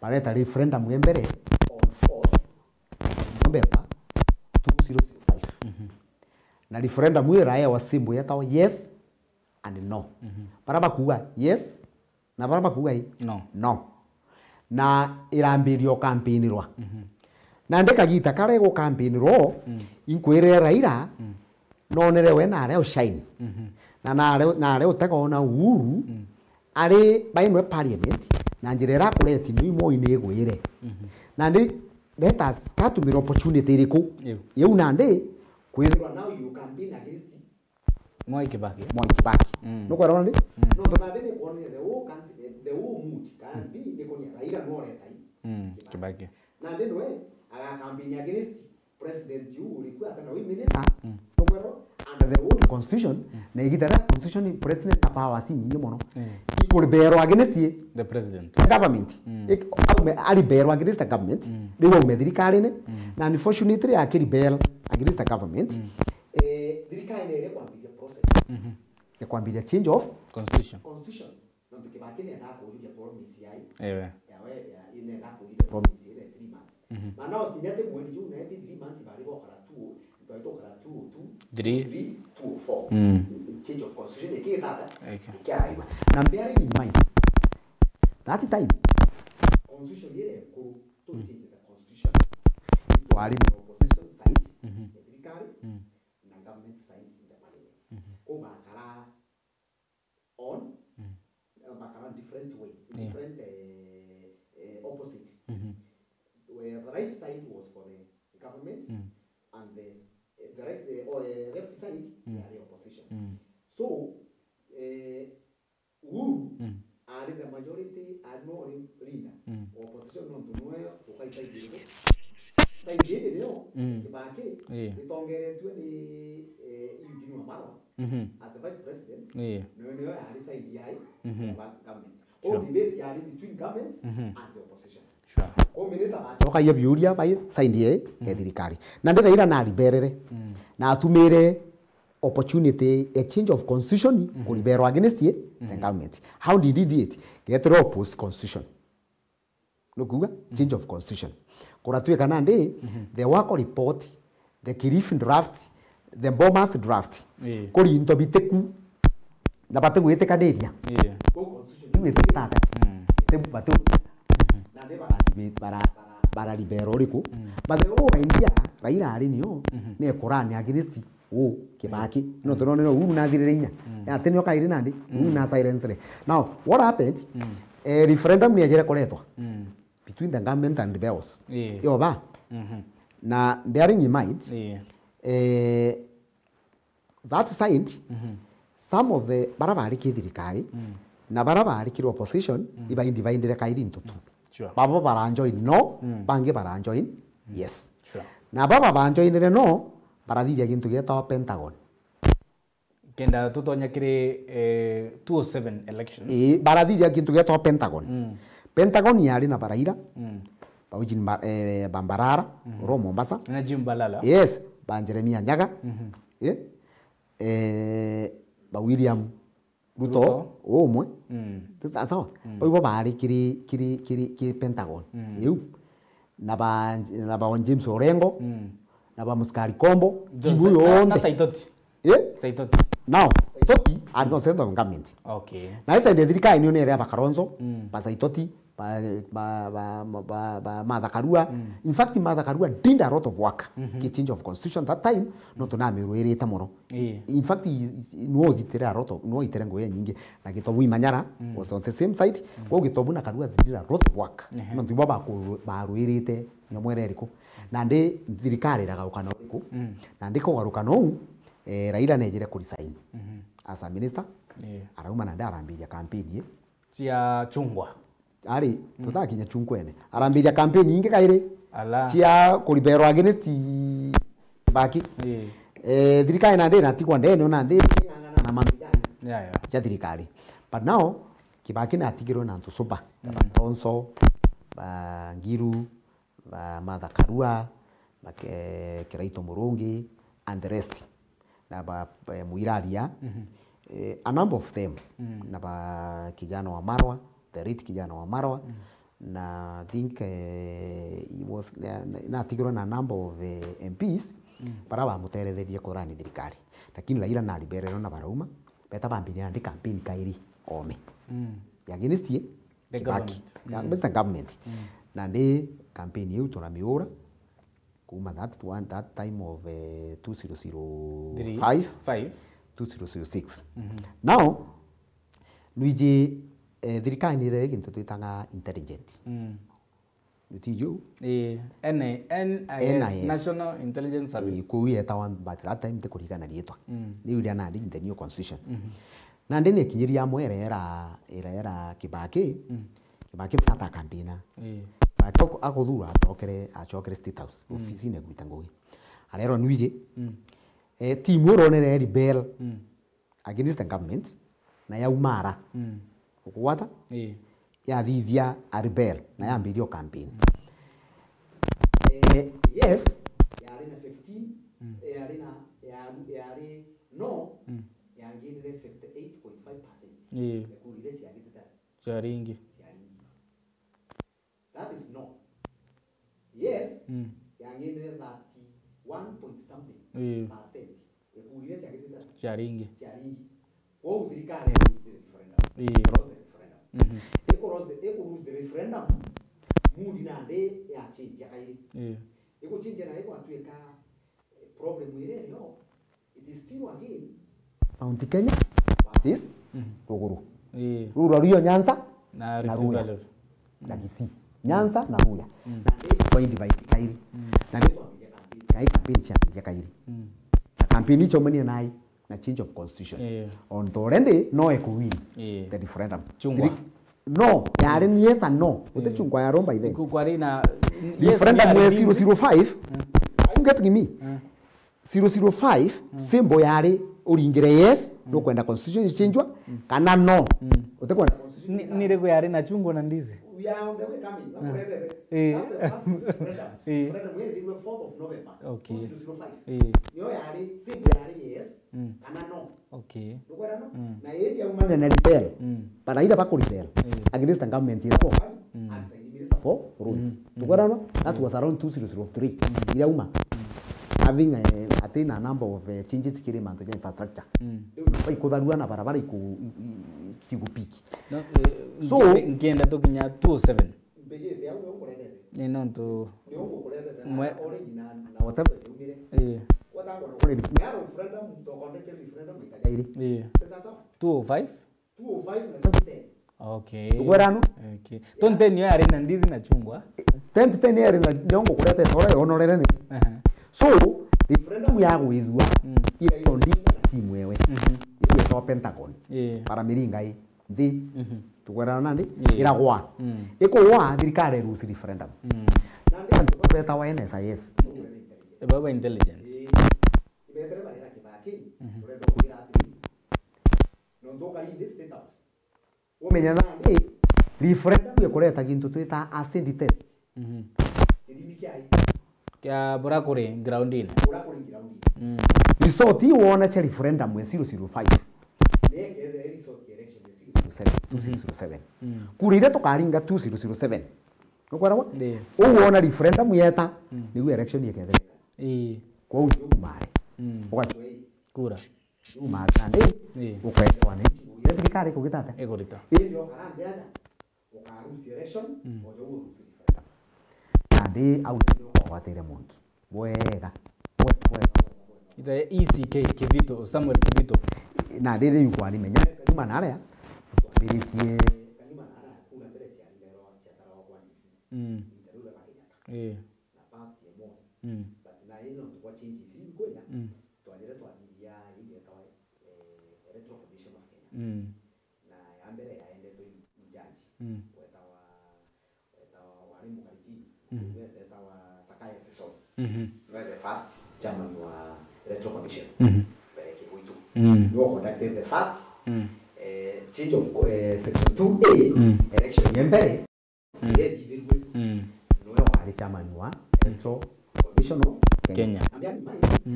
Bareta referendum ya mbere on fourth November two zero zero five. Na referendum iyo iraewa symbol yetagwa yes and no. Bara bakuuga yes, na bara bakuuga i? No. No. Na irambiria ukampinirwa. Na ndi kagita karia igukampinirwa, inkwirire Raila, nonere we naria ushine. Na naria, naria utega ona Uhuru, ari bainwe parliament, na njira ira akureti niu imwe ni igwire. Na ndi, let us, katumira opportunity iriku? Iu. Iu nandi, kwithirwa now you campaign against Mwai Kibaki. Mwai Kibaki. Nukwona ndi? Nontu nandi ni kwonania the whole country, the whole mood, kana mbi ni kuonia Raila no reta i Kibaki. Nandi nwe agakampini against president yu uri ku ata na wi minister. Nukwona under the old constitution, na igita ria constitution president na powers inyingi mono. Ikuriberwa against ye? The president. The government. Ik-, aume, ariberwa against the government. Riu aume thirikarine. Na unfortunately akiribel against the government. Eh, thirikari ni iria kwambiria process ya kwambiria change of Constitution. Constitution. Nontu Kibaki ni endaa kuuria promise yai. Ewe. Yawe, ya, ni endaa kuuria promise ile three months. Maana otinya ti mweri juu na eti three months bari bokara two, twari tukara two oh two, Three. Three, two oh four. Change of constitution, iki gitata, ikiaraima. Na bearing in mind, that time, constitution ile nkuru, to change the constitution. Twari na opposition side, ya thirikari, na government side in the parliament. Kou bakara on, uh, bakara different ways, different, eh, eh, opposite. Where the right side was for the government and the, eh, the right, eh, or, eh, left side, yari opposition. So, eh, Uhuru ari the majority, ari no leader wa opposition nontu niwe ukai side iriku? Side iji niyo Kibaki itongeretue ni, eh, Eugene Wamalwa as the vice president. Niyo, niyo yari side yai ya government. Kou debate yari between government and the opposition. Kou minister bacokagia biuria bai side yai ya thirikari. Na ndi Raila nariberere na atumire opportunity, a change of constitution, kuriberwa against ye, the government. How did he do it? Geterwa post constitution. Nukuga change of constitution. Kuratuika nandi, the work report, the Kilifi draft, the Bomas draft, kuri into bitiku, na batigwitikaniria. Kou constitution iu itikitata. Bati-, nandi bara-, bara-, bara-, bararibera uriku? But the whole idea, Raila ari niyo, ni kurani against u Kibaki. No turonere Uhuru nathirire inya. Ati nio kairi nandi, Uhuru na silence re. Now, what happened? Eh, referendum ni ejere kuretwa between the government and the rebels. Iyo ba? Na bearing in mind, eh, that side, some of the bara bari ki thirikari, na bara bari ki opposition, iba divided kairi into two. Babo bara join no, bangi bara join yes. Na baba ba joinire no, barathithia gintu gietagwa Pentagon. Kenda tutonya kiri, eh, two oh seven elections. Ii, barathithia gintu gietagwa Pentagon. Pentagon yari na ba Raila, ba Eugene Ba-, eh, Bambarara, uro Mombasa. Na Jim Balala. Yes, ba Jeremiah Nyaga. Eh, eh, ba William Ruto, Ruto. Umwe. Ti sa-, sawa? Bau ibo baari kiri, kiri, kiri, kiri Pentagon. Iu. Na ba, na ba James Orengo, na ba Musikari Kombo, Jose, timu na, yonthe. Na Saitoti. Eh? Saitoti. Now, Saitoti ari no central government. Okay. Na esa ndio thirikari nio nere aba Kalonzo, mm, ba Saitoti, ba, ba, ba, ba, ba Martha Karua. Mm. In fact, Martha Karua did a lot of work. Mhm. Ki change of constitution that time, no tunamirwirite muno. Ii. In fact, he, he, no thitire a lot of, no itire ngugi nyingi. Na Gitobu Imanyara, mm, was on the same side. Mm. Kwa Gitobu na Karua did a lot of work. Ehe. No ntibo baku-, barwirite nyomwere iriku. Na ndi thirikari iragaruka na uriku. Mm. Na ndi kugaruka nou, eh, Raila nejire ku resign, mhm, as a minister. Ii. Arauma na ndi arambiria campaign ye. Cia chungwa. Ari, mm, tutakinya chungwene. Arambiria campaign ingi kairi. Ala. Cia kuriberwa against Kibaki. Ii. Eh, thirikari na ndi natigwa ndene na ndi king'ang'ana na mamijani. Yeah, yeah. Cia thirikari. But now, Kibaki natigirwe na antu super. Mm. Kalonzo, ba Ngiru, ba Martha Karua, ba Ke-, Kiraitu Murungi, and the rest. Na ba, ba Muiraria, mhm, eh, a number of them. Mm. Na ba Kijana Wamalwa, the late Kijana Wamalwa. Mm. Na I think, eh, he was, na, na, natigirwe na number of, eh, M Ps, mm, bara bamuteretherie kurani thirikari. Lakini Raila naribererwe na barauma, beta bambire ndi campaign kairi ome. Mm. Ya against ye, the Kibaki. Government. Ya, mm, Mister Government. Mm. Na ndi campaign iu tunamiura, kuma that one, that time of, eh, two zero zero five, five, two zero zero six. Mhm. Now, Luigi, eh, thirikari ni ithire gintu twitaga intelligent. Mm. Utiju? Eh, N I S, N I S. National Intelligence Service. Eh, kuu yetawa, but that time ndikurigana riitwa. Mm. Ni uria nandi in the new constitution. Mhm. Na ndi ni kinyiri amwe irera, irera Kibaki, mm, Kibaki ataka ndina. Ii. Kibaki aku-, akuthura acokere, acokere State House, mm, ofisine gwita ngugi. Arero nwiji, mm, eh, timu uronere rebel, mm, against the government, na yaumara. Mm. Ukugwata? Ii. Yathithia a rebel, na yambiria o campaign. Mm. Eh, yes, yari na fifteen, mm, eh, yari na, yari, yari no, mm, yanginire fifty eight point five percent. Ii. Ekuru iria ciagitite. Ciaringi. Ciaringi. That is no. Yes, mm, yanginire thirty one point something, ii, percent. Ekuru iria ciagitite. Ciaringi. Ciaringi. Kwou thirikari ya lose the referendum. Ii. Lose the referendum. Mhm. Iku lose the, iku lose the referendum. Mood nandi ya change ya kairi. Ii. Iku change na iku atuika, eh, problem iria irio, it is still again Mount Kenya versus, mhm, Ruguru. Ii. Ruru rwa Nyanza na, na Rift Ruya. Valley. Na, mm, Kisii. Nyanza na Ruya. Mm. Na ndi kwa divide kairi. Mm. Na ndi kwa kairi campaign cia kairi. Mm. Na campaign icio mania nai na change of constitution. Ii. On the already no ekuwin, ii, the referendum. Chungwa. Diri-, no, yari ni yes and no. Uti, ii, chungwa ya romba ithe. Ku-, kwari na, yes, referendum ni we R D C. Zero zero five. Mm. Are you getting me? Mm. Zero zero five, mm, symbol yari uringire yes, mm, nukwenda constitution ichenjwa, mm, kana no. Mm. Utikwenda constitution. Ni, ni iriku yari na chungwa na ndizi? We are on the way coming. Mm. Nakuretete. Eh. That's the first referendum. Eh. Referendum yethirwe fourth of November, okay, two zero zero five. Eh. Niyo yari, simple yari yes, mm, kana no. Okay. Ndugwera no? Mm. Na iri yaumane na rebel. Mm. Baraira baku rebel, eh, against the government ira bo. Mm. And sign minister for roads. Mm. Ndugwera no? That, mm, was around two zero zero three. Mm. Ira uma. Mm. Having, eh, attain a number of, eh, changes kiri mantu ja infrastructure. Mm. Riu baikutharua na barabara iku-, i-, i-, cigupiki. No, eh, so, nkienda, nkienda tukinya two oh seven. Mbijite au nio nguretete. Ni nontu nio ngukuretete na mwe- orange na, na whatever yaumire. Ii. Gwetangwa no kuri referendum, tokondeke referendum ikaja iri. Ii. Sasa two oh five? Two oh five na twenty ten. Okay. Tugwerano? Okay. Twenty ten yo yari na ndizi na chungwa. Twenty ten yari na nio ngukuretete ora yonorere ni. Aha. So, referendum ya gwithua, mm, ira yo Odinga na timu ewe. Mhm. Ira yetagwa Pentagon. Ii. Para miringa i. Nthi. Mhm. Tugwerana nandi? Ii. Iragwa. Mm. Ikugwa, thirikari irusi referendum. Mm. Nandi antu bau betawa N S I S. Baba intelligence. Ii. Ibetere barira Kibaki, mhm, urenda kugira atiri. Nontu ukari in the State House. Umenya nandi, referendum ikureta gintu twita acid test. Mhm. Kithimi kia i. Kia bura kuri groundini. Bura kuri groundini. Mm. Result iu wona cia referendum ya zero zero five. Nekethire result ya election ya zero zero seven, mhm, two zero zero seven. Mm. Kura iria tukaringa two zero zero seven. Nukwera wa? Ndi. Uu wona referendum yeta, mm, niu election ikethirika. Ii. Kwou ndio kumare. Mm. Ugacwa ii. Kura. Riu mathina ni, ii, ukaitwa ni ngugi iria thirikari ikugita atia? Ikurita. Indi okara nthi aja, ukarusi election, mm, oja urusi referendum. Nandi au ndio kwagwatire Mwangi. Bwega. Bwega, bwega, bwega, bwega. Ita E C K Kivito, Samuel Kivito. Nandi riu kwarimenya, kanyuma naria, twambiritie, kanyuma naria, kuna mbere ciari ndero ciataragwa kwa D C. Mm. Iita riu ria Kenyatta. Ii. Na part ya Moi. Mm. But na ino nontu bwa changes iu kwina, mm, twajire twathithia iu yetawa, eh, Electoral Commission of Kenya. Mm. Na ya mbere yaendetwe i, i judge, mm, wetawa, wetawa wari Mugaritini, mhm, wetawa Sakaya Sison. Mhm. Niwe the first chairman wa Electoral Commission. Mhm. Mbere Kivuitu. Mm. Niwe conducted the first, mm, eh, change of, eh, section two A, mm, election ya mbere. Mm. Iria ithithirue. Mm. Niwe wari chairman wa, mm, Electoral Commission of Kenya. Kenya. Ambia ni mai. Mm.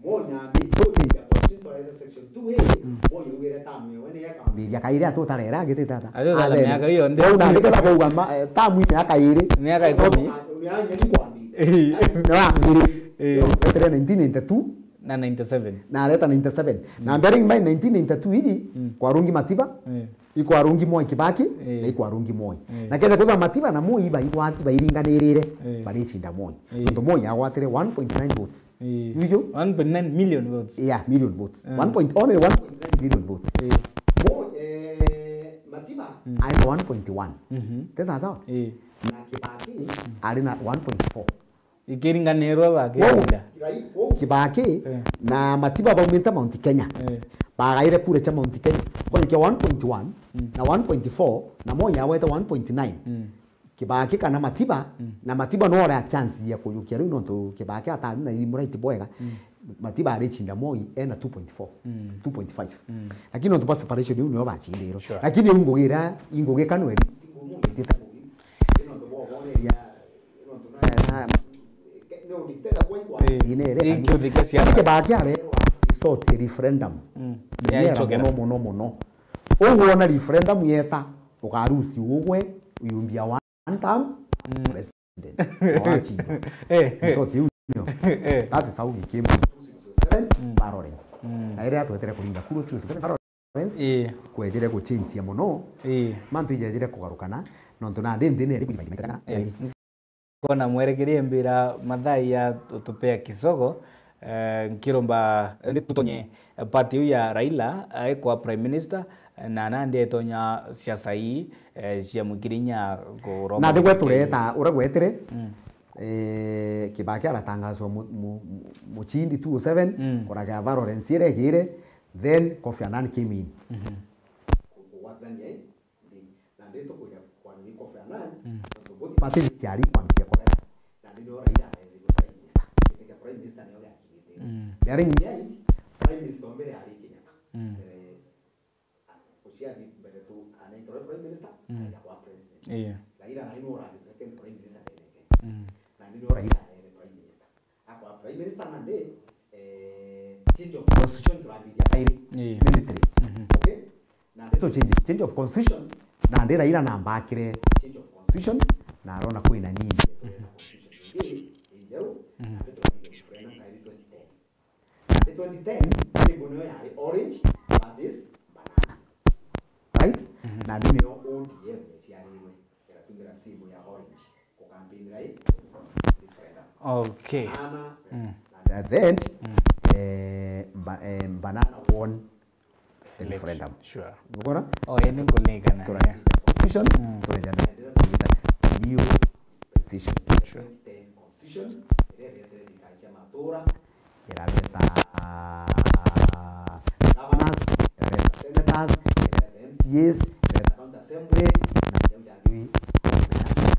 Moi ambi, to change ya constitution for section two A, mm, Moi augire tamu yewe ni yakambiria kairi atutarera agitite ata? Atutarera miaka iyo nde. Bau na ndiketha kuuga ma, eh, tamu ni ya kairi. Miaka ikumi. Ni ya nyeni kwambiria. Ni wambiri. Eh. Yo, wetere nineteen ninety-two. Na ninety-seven. Na areta ninety-seven. Mm. Na bearing in mind nineteen ninety-two iji, mm, kwarungi Matiba. Eh. Ikwarungi Moi Kibaki, eh, na ikwarungi Moi. Eh. Na kenda kwithirwa Matiba na Moi baigwati bairinganirire, eh, baricinda Moi. Eh. Nontu Moi agwatire one point nine votes. Eh. Ijo? One point nine million votes. Yeah, million votes. Eh. One point, only one point nine million votes. Eh. Moi, eh, Matiba, mm, ari na one point one. Mhm. Te sawa sawa? Eh. Na Kibaki, mm, ari na one point four. Ikiringanirwa bakirinda. Kwou Kibaki, eh, na Matiba baumite Mount Kenya. Eh. Bagaire kura cia Mount Kenya. Kwoneka one point one, mm, na one point four, na Moi agwete one point nine. Mm. Kibaki kana Matiba, mm, na Matiba no ore chance ya kuyukia riu nontu Kibaki atari na irimu right bwega. Mm. Matiba aricinda Moi ena two point four, mm, two point five. Mm. Lakini nontu bwa separation iu nio bacindirwe. Sure. Lakini iu ngugi iria, ingugi kanwe, ingugi itite ngugi. Nontu bwa boneria Kibaki arerwa resort referendum. Mm. Muno, muno, muno. Uguo wona referendum yeta, ukarusi ugwe, uyumbia one term, mm, president. Wachindwa. Eh, eh. Resort iu nio. Eh. That is how we came to two six seven, mm, Lawrence. Mm. Na iria twetere kuringa kuru two six seven, Lawrence. Ii. Kwejire guchinchia muno. Ii. Mantu ijejire kugarukana, nontu nandi nthini eri kuthima imetekana. Ii. Kona mwerekerie mbira mathaa ya tupea kisogo, eh, nkiromba ndi tutonye party iu ya Raila aikwa prime minister, na nandi etonya siasa ii, eh, cia mukirinya kuromba. Nandi gwe tureta uria gwetire, mm, eh, Kibaki aratangaswa mu-, mu-, mu-, muchindi two oh seven, mm, kuraga Valorence iregire, then Kofi Annan came in. Mhm. Kugwatania, eh, ndi, na ndi tukuja kwanini Kofi Annan, mm, nontu both parties ciari kwambia kurera. Na ndi no Raila arethirwe prime minister. Giti kia prime minister nio giakinyite. Mm. Bearing in mind, prime minister wa mbere ari Kenyatta. Mm. Eh, uciathi mbere tu, anaitwa prime minister, mm, aja kwa president. Yeah. Raila nai no urari second prime minister ndene Kenya. Mm. Na ndi no Raila arere prime minister. Akwa prime minister nandi, eh, change of constitution turambiria kairi. Ii. Military. Mhm. Okay? Nandi to change, change of constitution, nandi Raila nambakire change of constitution, na arona kwina need, mhm, constitution ingi injeru, mhm, nandi turambiria referendum kairi twenty ten. Nandi twenty ten, symbol niyo yari orange versus banana. Right? Mhm. Nandi niyo O D M yaciarirwe. Iratumira symbol ya orange kukampinira i referendum. Okay. Banana, mm, and at the end, mm, eh, ba-, eh, banana won the election, referendum. Sure. Nugora? Oh, eni nkuligana, yeah. Turatinda constitution, mm, turaja na, new constitution. Sure. Twenty ten constitution, iria iretere thirikari cia matura, irareta governors, irareta senators, irareta M C As, irareta county assembly, na jau jangi,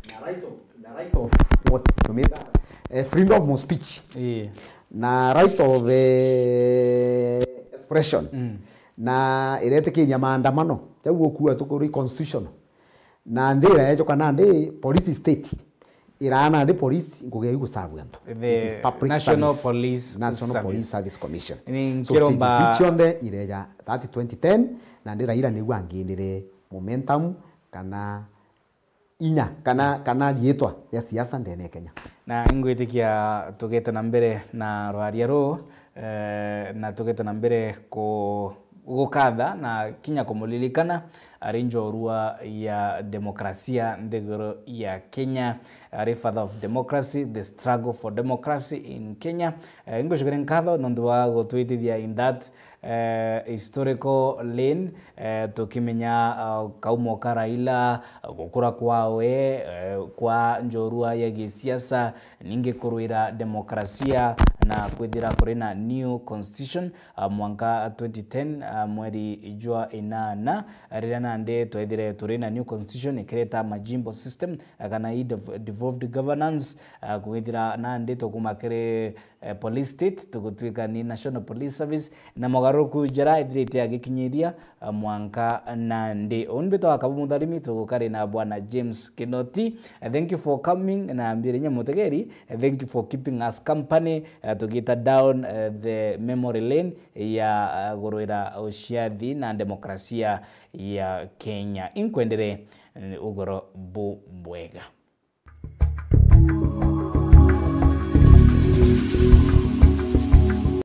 na right of, na right of what? To make that, eh, freedom of speech. Ii. Na right of, eh, expression. Mm. Na iretikiria maandamano. Jau gukua tukuri constitutional. Na nthi ira yejo kana ndi police state. Iraana ndi police ngugi ya guserve antu. The It is public National service. Police National Service. Police Service Commission. Ni So, nkiromba changes iu cionthe ireja that twenty ten, na ndi Raila niu angindire momentum kana inya, kana, kana riitwa ria siasa ndene ya Kenya. Na ingwitikia tugite na mbere na rwaria ruu, Eh, na tugite na mbere ku-, gukatha na kinya kumulilikana ari njorua ya demokrasia nthiguru ya Kenya, ari father of democracy, the struggle for democracy in Kenya. Eh, ingucukire nkatho nontu wa gutwitithia in that, eh, historical lane, eh, tukimenya, ah, kaumo ka Raila, gukura kwawe, eh, kwa njorua ya gisiasa, ningi kurwira demokrasia na kwithira kuri na new constitution, ah, mwanka twenty ten, ah, mweri jwa inana, riria nandi twethire turi na new constitution ikireta majimbo system, ah, kana i dev-, devolved governance, ah, kwithira nandi tukuma kiri, eh, police state, tugutwika ni National Police Service, na mogaruruku jara ithirite agikinyiria, ah, mwanka nandi. Uni mbitwa Kabu Mutharimi, tugukari na Bwana James Kinoti. Eh, thank you for coming, na mbire nya mutegeri, eh, thank you for keeping us company, eh, tugita down, eh, the memory lane ya, eh, gurwira uciathi na demokrasia ya Kenya. Inkwendere, eh, ugoro bu bwega.